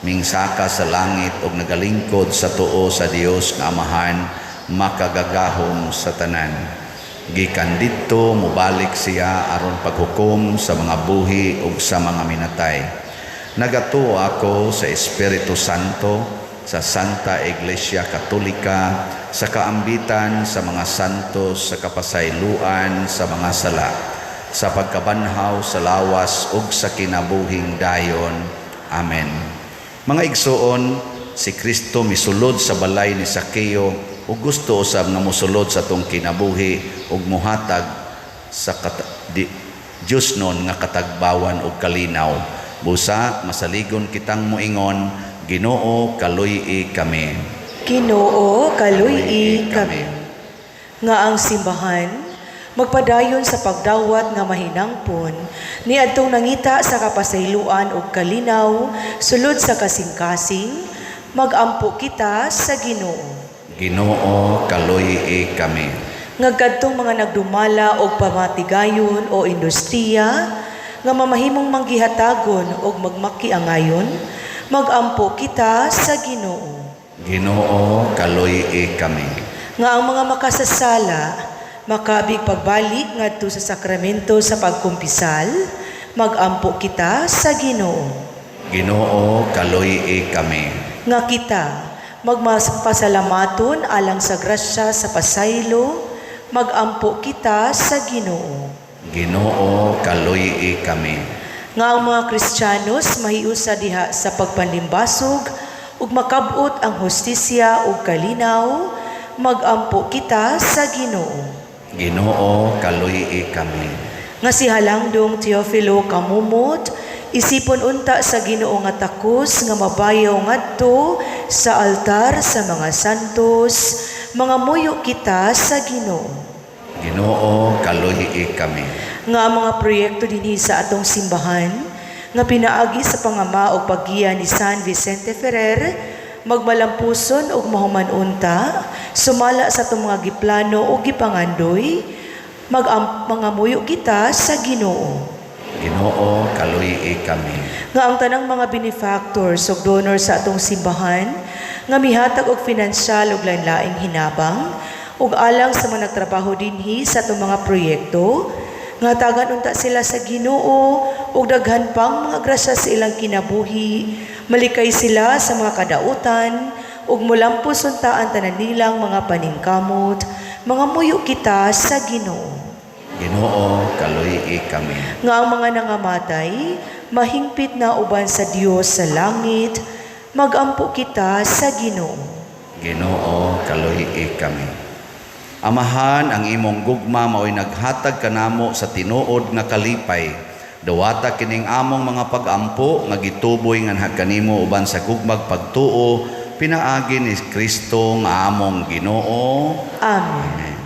mingsaka sa langit og nagalingkod sa tuo sa Dios nga Amahan, makagagahom sa tanan. Gikan didto mobalik siya aron paghukom sa mga buhi ug sa mga minatay. Nagatuo ako sa Espiritu Santo, sa Santa Iglesia Katolika, sa kaambitan sa mga santos, sa kapasayloan sa mga sala, sa pagkabanhaw sa lawas ug sa kinabuhing dayon. Amen. Mga igsoon, si Kristo misulod sa balay ni Sakeo ug gusto usab nga mosulod sa atong kinabuhi ug mohatag sa Dios nun nga katagbawan ug kalinaw. Busa masaligon kitang moingon, Ginoo, kaluy-i kami. Ginoo, kaluy-i kami. Nga ang simbahan magpadayon sa pagdawat nga mahinangpon niadtong nangita sa kapasayloan ug kalinaw sulod sa kasing-kasing, magampo kita sa Ginoo. Ginoo, kaluy-i kami. Nga kadtong mga nagdumala og pamatigayon o industriya nga mamahimong manggihatagon og magmakiangayon, magampo kita sa Ginoo. Ginoo, kaluy-i kami. Nga ang mga makasasala makabig pagbalik ngadto sa sakramento sa pagkumpisal, magampo kita sa Ginoo. Ginoo, kaluy-i kami. Nga kita magpasalamaton alang sa grasya sa pasaylo, magampo kita sa Ginoo. Ginoo, kaluy-i kami. Nga ang mga Kristiyanos mahiusa diha sa pagpanlimbasog ug makab-ot ang hustisya ug kalinaw, magampo kita sa Ginoo. Ginoo, kaluy-i kami. Nga si Halangdong Teofilo Camomot, isipon unta sa Ginoo nga takos nga mabayaw ngadto sa altar sa mga santos, mga muyo kita sa Ginoo. Ginoo, kaluy-i kami. Nga ang mga proyekto dinhi sa atong simbahan nga pinaagi sa pangama o paggiya ni San Vicente Ferrer, magmalampuson ug mahuman unta sumala sa atong mga giplano o gipangandoy, mangamuyo kita sa Ginoo. Ginoo, kaluy-i kami. Nga ang tanang mga benefactors ug donor sa atong simbahan nga mihatag og pinansyal ug lain-laing hinabang ug alang sa mga nagtrabaho dinhi sa atong mga proyekto, nga hatagan unta sila sa Ginoo ug daghan pang mga grasya sa ilang kinabuhi, malikay sila sa mga kadautan ug mulampos unta ang tanan nilang mga paningkamot, mga muyo kita sa Ginoo. Ginoo, kaluy-i kami. Nga ang mga nangamatay, mahingpit na uban sa Dios sa langit, magampo kita sa Ginoo. Ginoo, kaluy-i kami. Amahan, ang imong gugma mao'y naghatag kanamo sa tinuod nga kalipay. Dawata kining among mga pag-ampo nga gituboy nganha kanimo uban sa gugmag pagtuo, pinaagi ni Kristo nga among Ginoo. Amen. Amen.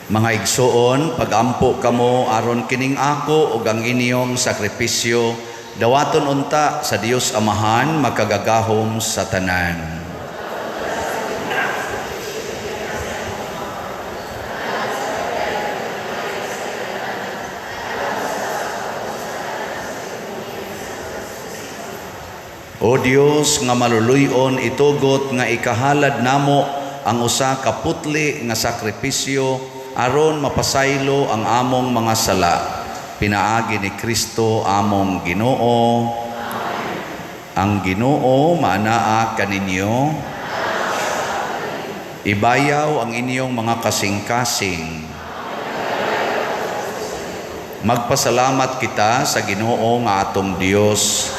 Mga igsoon, pagampo kamo aron kining ako ug ang inyong sakripisyo dawaton unta sa Dios Amahan makagagahom sa tanan. O Dios nga maluluy-on, itugot nga ikahalad namo ang usa ka putli nga sakripisyo aron mapasaylo ang among mga sala. Pinaagi ni Kristo among Ginoo. Ang Ginoo maanaa kaninyo. Ibayaw ang inyong mga kasing-kasing. Magpasalamat kita sa Ginoo nga atong Dios.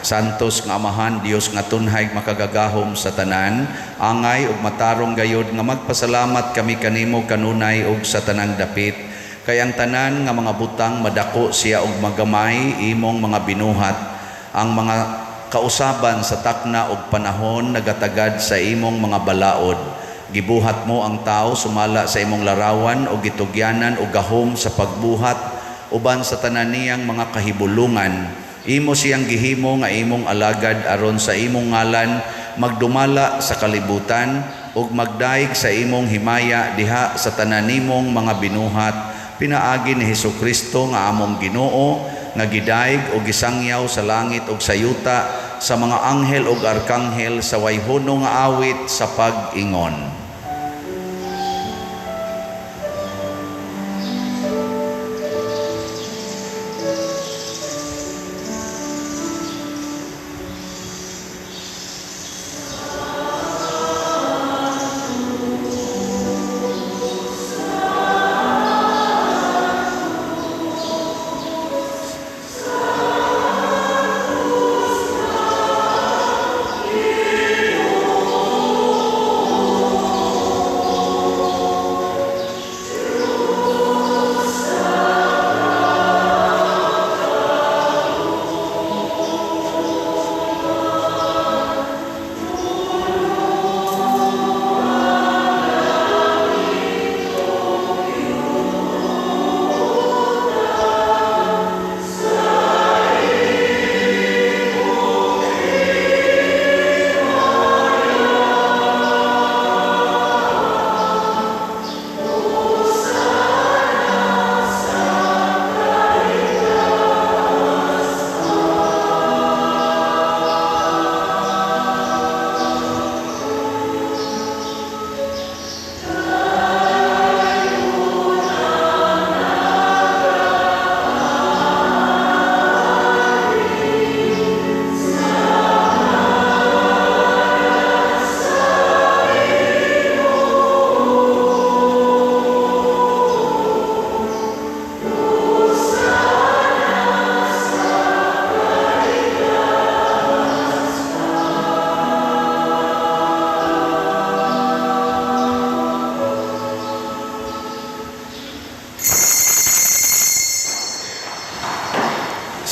Santos nga Amahan, Dios nga tunhay makagagahom sa tanan, angay ug matarong gayod nga magpasalamat kami kanimo kanunay ug sa tanang dapit. Kay ang tanan nga mga butang madako siya og magamay imong mga binuhat. Ang mga kausaban sa takna ug panahon nagatagad sa imong mga balaod. Gibuhat mo ang tao sumala sa imong larawan o gitugyanan o gahom sa pagbuhat uban sa tanan niyang mga kahibulungan. Imo siyang gihimo nga imong alagad aron sa imong ngalan magdumala sa kalibutan ug magdaig sa imong himaya diha sa tanan nimong mga binuhat. Pinaagi ni Hesukristo nga among Ginoo nga gidaig og gisangyaw sa langit ug sa yuta sa mga anghel ug arkanghel sa way huno nga awit sa pag-ingon.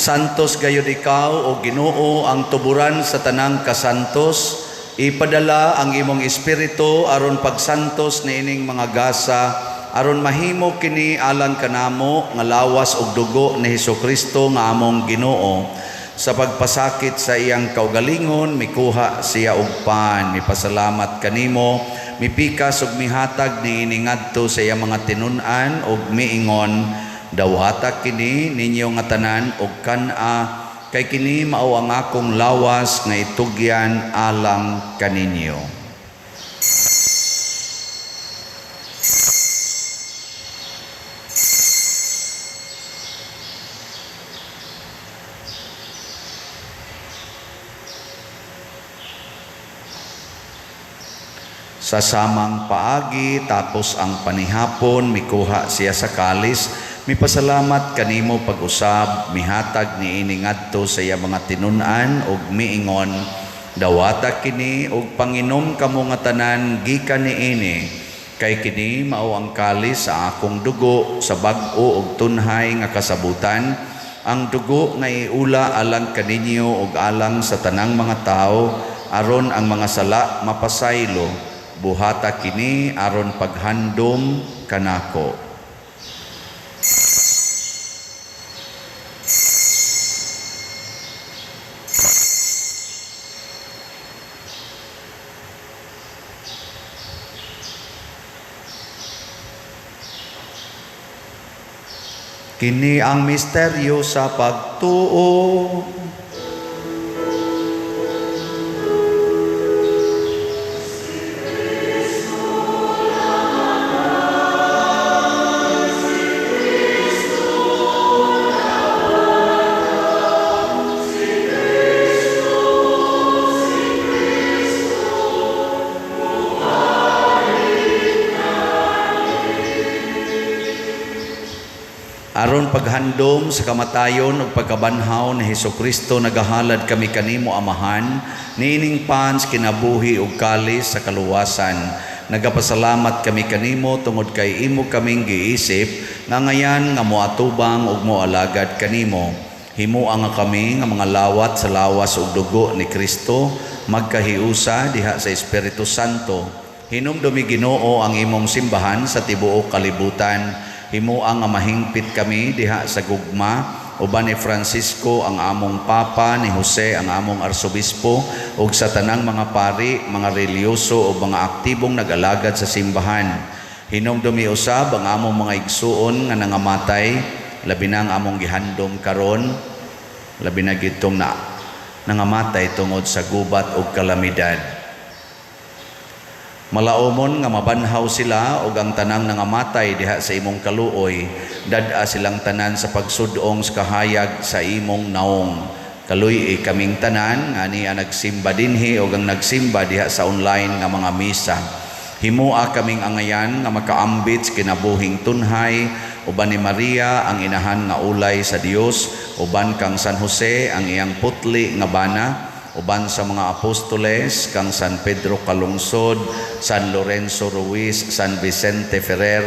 Santos gayud ikaw o Ginoo ang tuburan sa tanang kasantos. Ipadala ang imong espiritu aron pagsantos niining mga gasa, aron mahimo kini alang kanamo nga lawas ug dugo ni Hesukristo nga among Ginoo. Sa pagpasakit sa iyang kaugalingon, mikuha siya og pan, mipasalamat kanimo, mipikas ug mihatag niini ngadto sa iyang mga tinun-an ug miingon, dawata kini ninyo nga tanan og kan-a, kay kini mao ang akong lawas nga itugyan alang kaninyo. Sa samang paagi, tapos ang panihapon, mikuha siya sa kalis, mipasalamat kanimo pag-usab, mihatag niini ngadto sa iya mga tinun-an ug miingon, dawata kini ug panginom kamo nga tanan gikan niini, kay kini mao ang kalis sa akong dugo sa bag-o ug tunhay nga kasabutan, ang dugo nga iula alang kaninyo ug alang sa tanang mga tawo, aron ang mga sala mapasaylo. Buhata kini aron paghandom kanako. Kini ang misteryo sa pagtuo. Aron paghandom sa kamatayon ug pagkabanhaw ni Hesukristo, nagahalad kami kanimo, Amahan, niining pans kinabuhi ug kalis sa kaluwasan. Nagapasalamat kami kanimo tungod kay imo kaming giisip nga ngayan nga moatubang ug moalagad kanimo. Himoa nga kami nga mga lawat sa lawas ug dugo ni Kristo, magkahiusa diha sa Espiritu Santo. Hinumdumi, Ginoo, ang imong simbahan sa tibuok kalibutan. Himoa nga mahingpit kami diha sa gugma uban ni Francisco ang among Papa, ni Jose ang among Arsobispo, ug sa tanang mga pari, mga relihiyoso ug mga aktibong nag-alagad sa simbahan. Hinumdumi usab ang among mga igsuon nga nangamatay, labi na ang among gihandom karon, labi na gitong na nangamatay tungod sa gubat ug kalamidad. Malaumon nga mabanhaw sila ug ang tanang nangamatay diha sa imong kaluoy, dad-a silang tanan sa pagsudong sa kahayag sa imong naong. Kaluy-i kaming tanan nga niya nagsimba dinhi ug ang nagsimba diha sa online nga mga misa. Himoa kaming angayan nga makaambit sa kinabuhing tunhay uban ni Maria ang inahan nga ulay sa Dios, uban kang San Jose ang iyang putli nga bana, uban sa mga apostoles kang San Pedro Calungsod, San Lorenzo Ruiz, San Vicente Ferrer,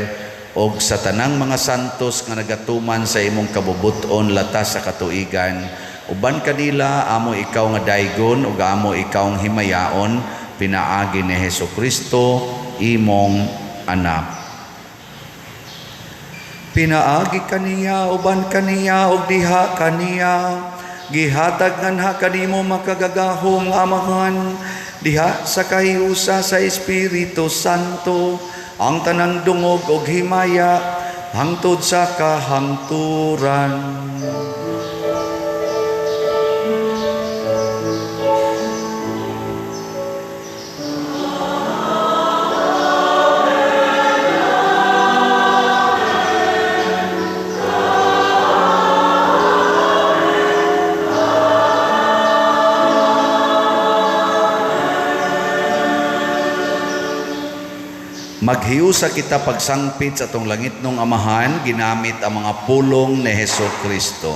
og sa tanang mga santos nga nagatuman sa imong kabubut-on latas sa katuigan. Uban kanila amo ikaw nga daygon ug amo ikaw ang himayaon pinaagi ni Hesukristo imong anak. Pinaagi kaniya, uban kaniya, ug diha kaniya, gihatag nganha kanimo makagagahom nga Amahan diha sa kahiusa sa Espiritu Santo ang tanang dungog ug himaya hangtod sa kahangturan. Maghiusa kita pagsangpit sa atong langitnong Amahan, ginamit ang mga pulong ni Hesukristo.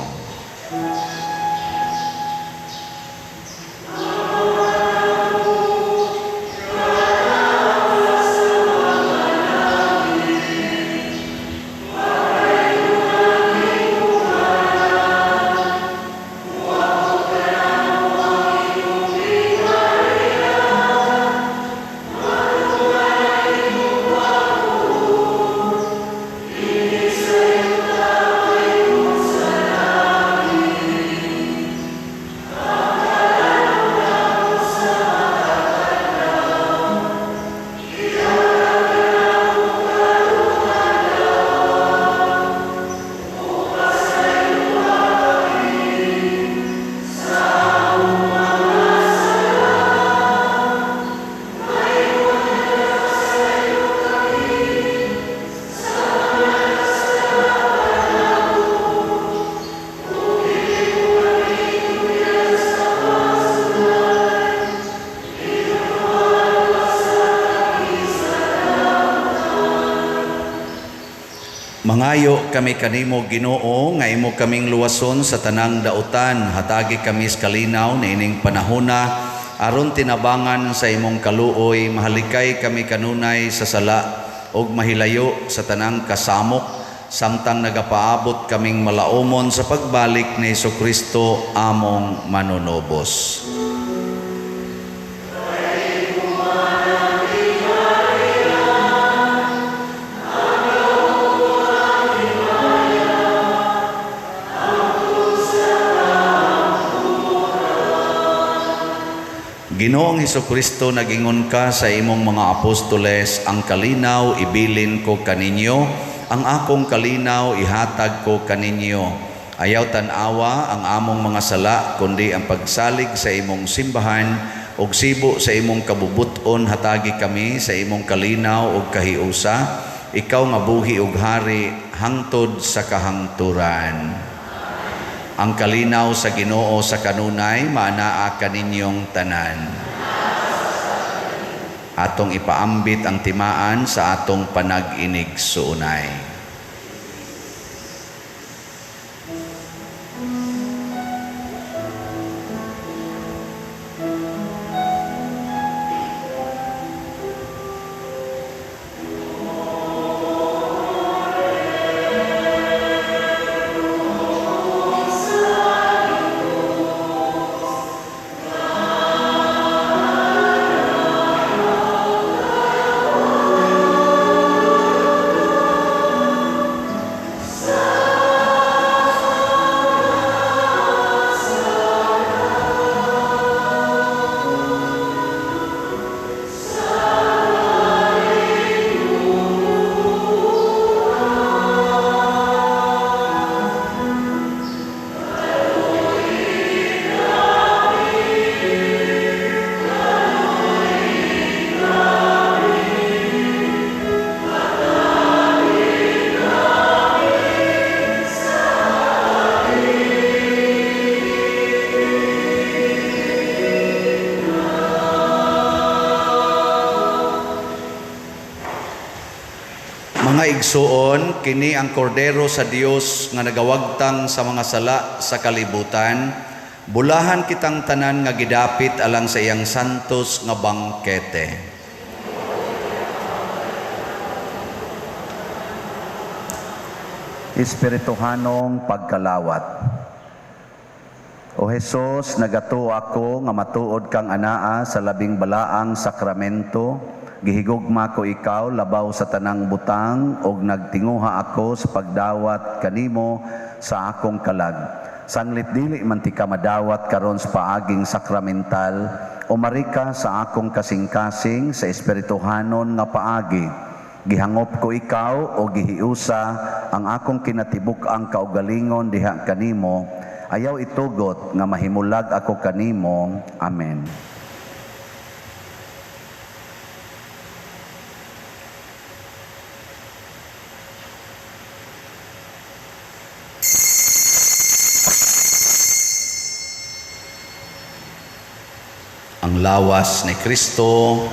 Mangayo kami kanimo, Ginoo, nga imo kaming luwason sa tanang dautan. Hatagi kami sa kalinaw niining panahona aron tinabangan sa imong kaluoy, mahalikay kami kanunay sa sala ug mahilayo sa tanang kasamok samtang nagapaabot kaming malaumon sa pagbalik ni Hesukristo among manunubos. Ginoong Hesukristo, nagingon ka sa imong mga apostoles, ang kalinaw ibilin ko kaninyo, ang akong kalinaw ihatag ko kaninyo. Ayaw tan-awa ang among mga sala, kundi ang pagsalig sa imong simbahan, ug sibo sa imong kabubut-on, hatagi kami sa imong kalinaw ug kahiusa, ikaw nga buhi ug hari hangtod sa kahangturan. Ang kalinaw sa Ginoo sa kanunay maanaa kaninyong tanan. Atong ipaambit ang timaan sa atong panag-inig suunay. igsuon, kini ang kordero sa Dios nga nagawagtang sa mga sala sa kalibutan. Bulahan kitang tanan nga gidapit alang sa iyang santos nga bangkete. Espirituhanong pagkalawat. O Hesus, nagatuo ako nga matuod kang anaa sa labing balaang sakramento. Gihigugma ko ikaw labaw sa tanang butang og nagtinguha ako sa pagdawat kanimo sa akong kalag. Sanglit dili man tika madawat karon sa paaging sakramental, umarika sa akong kasing-kasing sa espirituhanon nga paagi. Gihangop ko ikaw o gihiusa ang akong kinatibuk-ang kaugalingon diha kanimo. Ayaw itugot nga mahimulag ako kanimo. Amen. Ang lawas ni Kristo.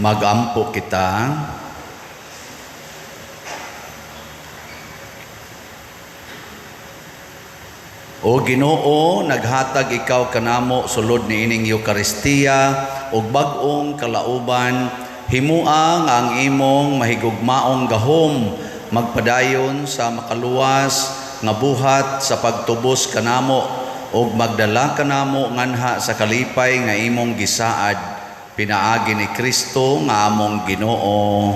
Magampo kita. O Ginoo, naghatag ikaw kanamo sulod niining Eukaristiya ug bag-ong kalauban, himua nga ang imong mahigugmaong gahom magpadayon sa makaluwas nga buhat sa pagtubos kanamo ug magdala kanamo nganha sa kalipay nga imong gisaad pinaagi ni Kristo nga among Ginoo.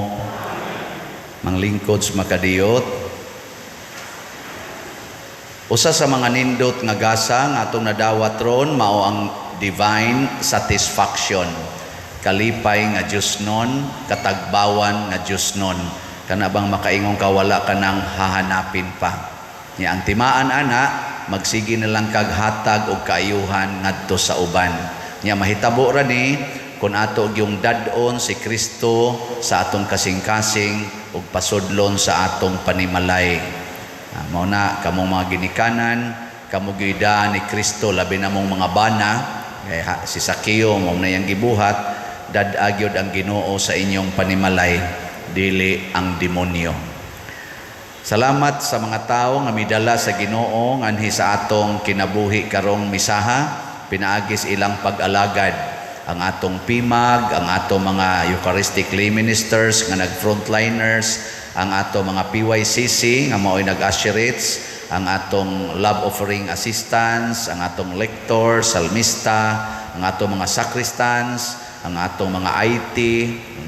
Manglingkod sa makadiyot. Usa sa mga nindot nga gasa nga atong nadawat ron mao ang divine satisfaction. Kalipay nga Dios nun, katagbawan nga Dios nun. Kana bang makaingon ka wala ka nang hahanapin pa. Nya ang timaan ana, magsige na lang kag hatag og kaayuhan ngadto sa uban. Nya mahitabo ra ni kung ato yung dad-on si Kristo sa atong kasing-kasing ug pasudlon sa atong panimalay. Mao na kamong mga ginikanan, kamo gyud ni Kristo, labi na mong mga bana, kay si Sakeo mao na iyang gibuhat, dad-a gyud ang Ginoo sa inyong panimalay, dili ang demonyo. Salamat sa mga tawo nga midala sa Ginoo nganhi sa atong kinabuhi karong misaha, pinaagis ilang pag-alagad ang atong PIMAG, ang atong mga Eucharistic lay ministers nga nag-frontliners, ang atong mga PYCC nga mao'y nag-usherates, ang atong love offering assistants, ang atong lector, salmista, ang atong mga sacristans, ang atong mga IT,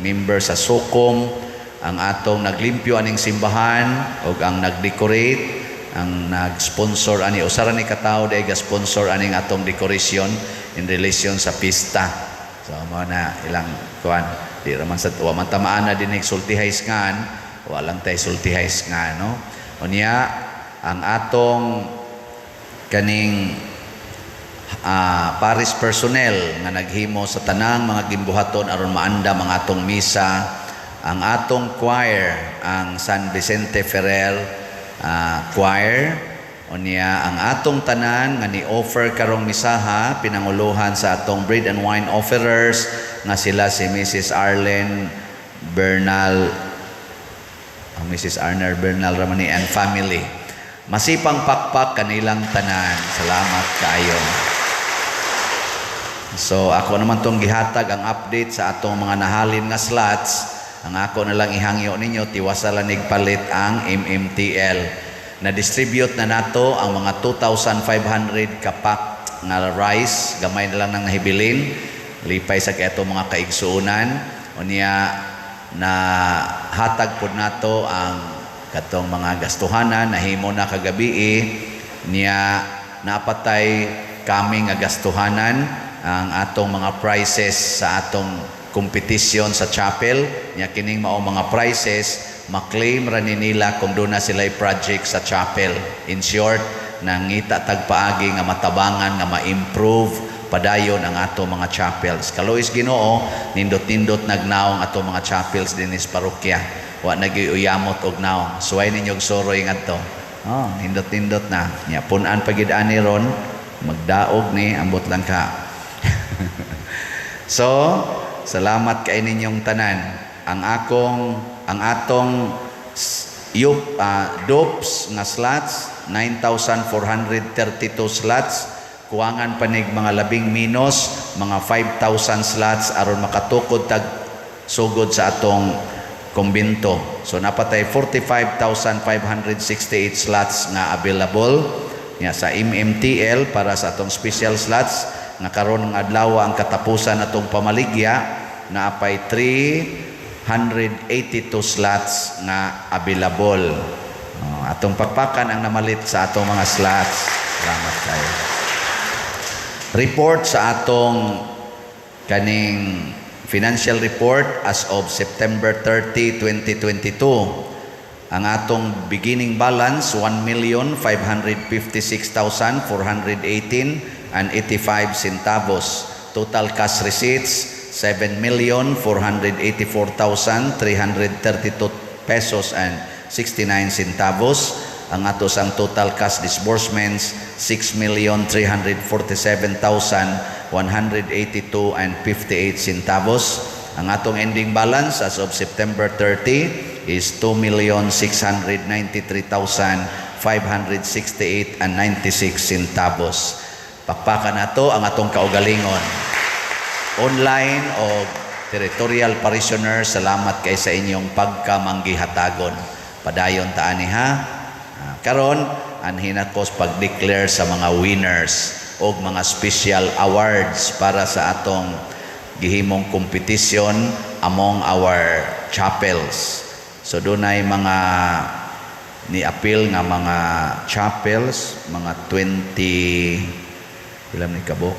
member sa SOCOM, ang atong naglimpyo aning simbahan ug ang nag-decorate, ang nag-sponsor ani usara ni katawo day ga-sponsor aning atong decoration in relation sa pista. So mao na ilang kuan, di ra man sa wa man tamaan na dinhi sultihay ngan, Walang tay sultihays nga no. Unya ang atong kaning parish personnel nga naghimo sa tanang mga gimbuhaton aron maandam ang atong misa, ang atong choir, ang San Vicente Ferrer Choir. Unya ang atong tanan nga ni-offer karong misaha, pinanguluhan sa atong bread and wine offerers nga sila si Mrs. Arlene Bernal, ang Mrs. Arner Bernal Ramani and family. Masipang pakpak kanilang tanan. Salamat kaayo. So ako naman tong gihatag ang update sa atong mga nahalin nga slots. Ang ako na lang ihangyo ninyo, tiwasa lang palit ang MMTL. Na-distribute na nato ang mga 2,500 kapak nga rice, gamay na lang nang nahibilin. Lipay sa kay mga kaigsuonan. Unya na hatag pod nato ang katong mga gastuhanan nahimo na kagabi niya. Napatay kami nga gastuhanan ang atong mga prizes sa atong competition sa chapel niya. Kining mao mga prizes, maklaim ra ni nila kung doon na sila project sa chapel. In short, nangita tag paagi nga matabangan nga ma-improve padayon ang ato mga chapels. Kaluoy sa Ginoo, nindot-nindot nagnaong ato mga chapels dinhi sa parokya. Wa naguyamot og naong. Suway ninyo og soroy ngadto. Oh, nindot-nindot na. Nya pun-an pagid ani ron, magdaog ni, ambot lang ka. So, salamat kay ninyong tanan. Ang atong yup, DOPS nga slots, 9,432 slots, kuwangan panig mga labing minus mga 5,000 slots aron makatukod tag sugod sa atong kumbinto. So napatay 45,568 slots nga available nga sa MMTL para sa atong special slots nga karon ng adlaw ang katapusan atong pamaligya, naapay 382 slots nga available. Oh, atong pakpakan ang namalit sa atong mga slots. Salamat kayo. Report sa atong kaning financial report as of September 30, 2022. Ang atong beginning balance, 1,556,418.85 centavos. Total cash receipts, 7,484,332 pesos and 69 centavos. Ang ato sang total cash disbursements, 6,347,182.58 centavos. Ang atong ending balance as of September 30 is 2,693,568.96 centavos. Pakpakan nato ang atong kaugalingon. Online o territorial parishioner, salamat kay sa inyong pagkamanggihatagon. Padayon ta ani ha. Ah, karon anhin ako sa pag-declare sa mga winners o mga special awards para sa atong gihimong competition among our chapels. So dunay mga ni-appeal nga mga chapels, mga 20, ilan ni kabuk?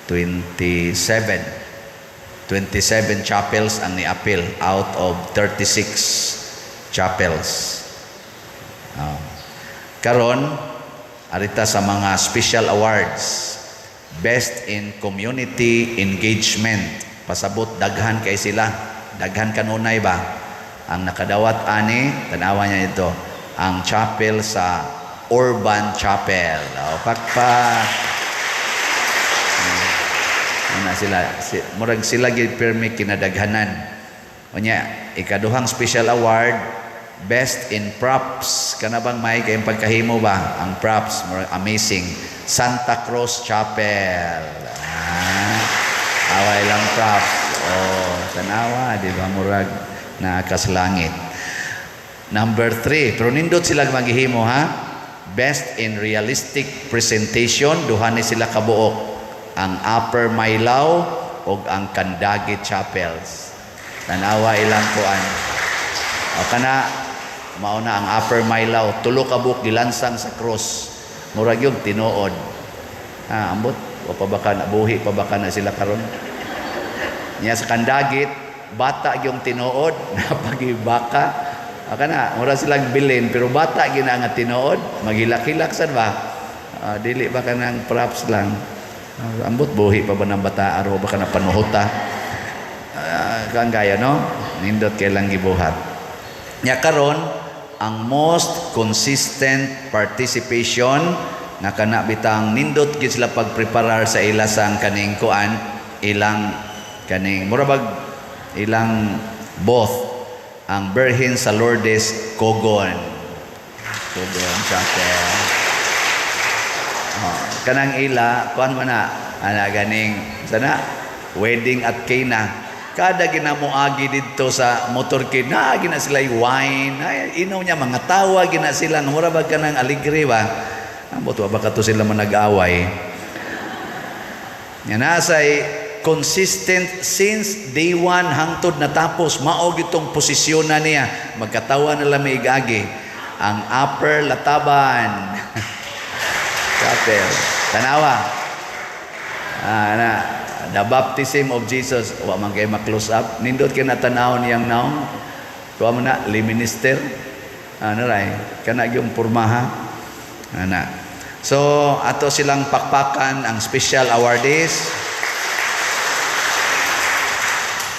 27. 27 chapels ang ni-appeal out of 36 chapels. Ah. Karon, arita sa mga special awards. Best in Community Engagement. Pasabot daghan kay sila. Daghan kanunay ba? Ang nakadawat ani, tanawa niya ito, ang chapel sa Urban Chapel. O, pakpak. Ano sila, murag sila gid pirmi kinadaghanan. Unya, ikaduhang special award, Best in Props. Kana bang may kayong pagkahimo ba? Ang props, murag amazing. Santa Cruz Chapel. Ah, away lang props. Oh, tanawa, di ba? Murag nakaslangit. Number 3, pero nindot sila maghihimo ha. Best in Realistic Presentation, duha ni sila kabuok. Ang Upper Mailao ug ang Kandagi Chapels. Tanawa ilang kuan. O kana mao na ang Upper Mailao, tulo ka buok gilansang sa cross. Murag yung tinuod. Ah, ambot, wa pa ba ka na buhi pa ba ka na sila karon? Niya sa Kandagit, Bata gyung tinuod, napagibaka. Kana, mura silang bilin pero bata gina nga tinuod, maghilak-hilak sad ba? Dili ba kanang props lang. Ambot buhi pa ba ng bata aro ba kana panuhota? Kang gaya no? Nindot kay lang gibuhat. Nya karon ang most consistent participation nga kana bitang nindot gid sila pagpreparar sa ila sang kaning kuan, ilang kaning mura bag ilang both, ang Birhen sa Lourdes Cogon. Cogon Chapel. Oh, kanang ila kuan man na ana ganing sana wedding at Cana. Kada ginamoagi didto sa motorcade na gina sila wine, ay, inaw niya mga tawa gina sila nga mura bag kanang aligre ba. Ambot wa ba kato sila man nag-away. Nga nasay consistent since day one hangtod natapos, mao gitong posisyon na niya, magkatawa na lang may igagi ang Upper Lataban Chapel. Tanawa, na the baptism of Jesus, wa man kay ma-close up, nindot kay natanaw niyang naong kuha mo na lay minister, ano ray kana gyung pormaha ana. So ato silang pakpakan ang special awardees.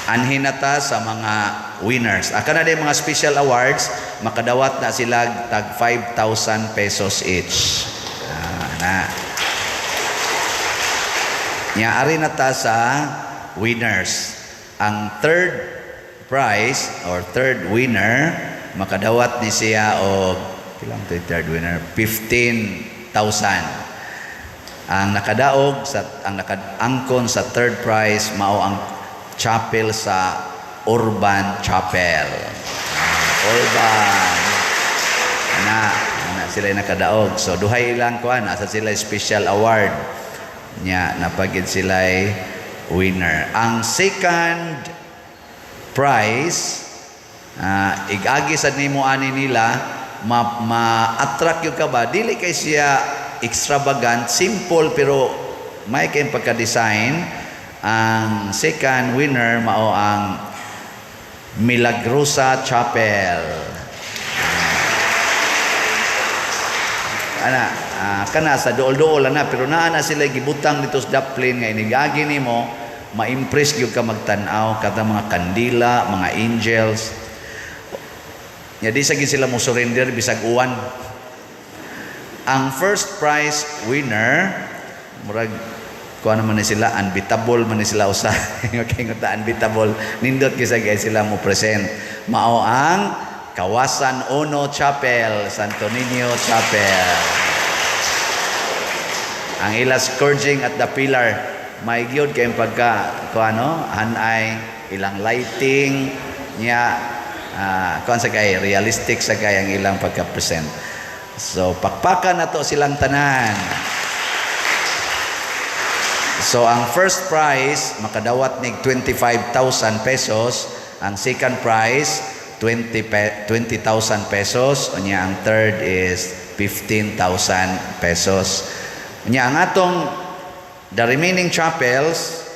Anhin na ta sa mga winners. Aka na din mga special awards, makadawat na sila tag 5,000 pesos each. Na. Nya ari na ta sa winners. Ang third prize or third winner makadawat ni siya og pilang to third winner, 15,000. Ang nakadaog sa ang nakaangkon sa third prize mao ang chapel sa Urban Chapel. Urban. Ana, ana sila nakadaog. So duhay ilang kuan, asa sila special award. Nya napagid sila winner. Ang second prize, igagi sad nimo ani nila, ma-attract yung ka ba, dili kay siya extravagant, simple pero may kay pagka-design. Ang second winner mao ang Milagrosa Chapel. Ana, kana sa duol-duol ana pero naa na sila gibutang dito sa Daplin nga inigagi nimo, ma-impress gyud ka magtan-aw kada mga kandila, mga angels. Nya di sa gid sila mo surrender bisag uwan. Ang first prize winner murag kuha naman ni sila, unbeatable man ni sila usa. Okay, nga unbeatable. Nindot kisag ay sila mo present. Mao ang Kawasan Uno Chapel, Santo Niño Chapel. Ang ila scourging at the pillar, may gyud kay pagka kuha no, hanay ilang lighting niya, kuan sa kay realistic sa kay ang ilang pagka-present. So pakpakan na to silang tanan. So ang first prize makadawat nig 25,000 pesos, ang second prize 20,000 pesos, unya ang third is 15,000 pesos. Unya ang atong the remaining chapels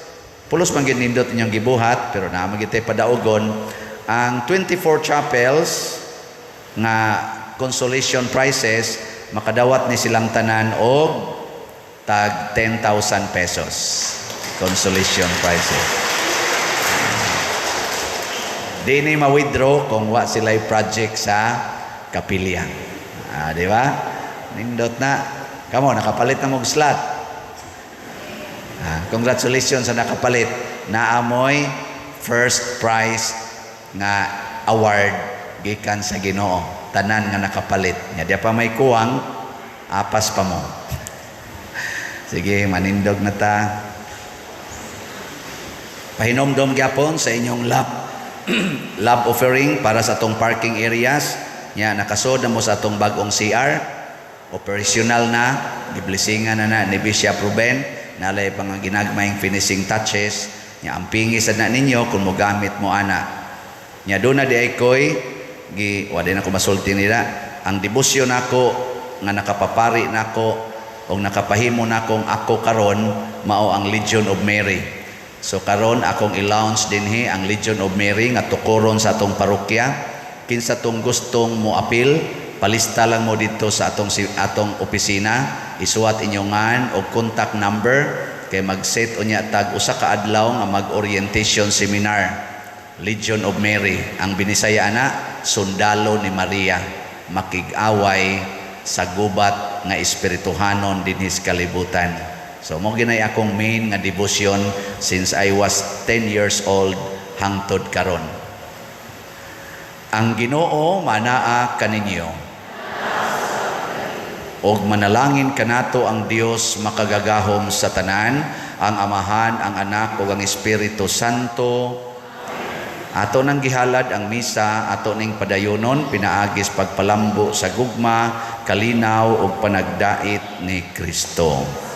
pulos man gyud nindot inyong gibuhat pero naa man gyud tay padaogon. Ang 24 chapels nga consolation prizes makadawat ni silang tanan og tag 10,000 pesos consolation prizes. Di ni ma-withdraw kung wa sila'y project sa kapilya. Di ba? Nindot na. Kamo, nakapalit na mong slot. Congratulations sa nakapalit. Naamoy first prize nga award gikan sa Ginoo. Tanan nga nakapalit. Nya di pa may kuwang, apas pa mo. Sige, manindog na ta. Pahinomdom gyapon sa inyong love offering para sa atong parking areas. Nya nakasod na mo sa atong bag-ong CR. Operational na, giblesingan na na ni Bishop Ruben. Nalay pa nga ginagmayng finishing touches. Nya ang pingi sad na ninyo kung mogamit mo ana. Nya doon na di ay koy gi wa din ako masulti nila. Ang debosyon nako nga nakapapari nako og nakapahimo nakong ako karon mao ang Legion of Mary. So karon akong i-launch dinhi ang Legion of Mary nga tukoron sa atong parokya. Kinsa tong gustong mo apil, palista lang mo dito sa atong opisina, isuwat inyong ngan o contact number kay mag-set unya tag usa ka adlaw nga mag-orientation seminar. Legion of Mary, ang Binisaya ana, Sundalo ni Maria, makig-away sa gubat nga espirituhanon dinhi sa kalibutan. So mao ginay akong main nga devotion since I was 10 years old hangtod karon. Ang Ginoo manaa kaninyo. Og manalangin kanato ang Dios makagagahom sa tanan, ang Amahan, ang Anak ug ang Espiritu Santo. Ato nang gihalad ang misa, ato ning padayonon pinaagis pagpalambo sa gugma, kalinaw ug panagdait ni Kristo.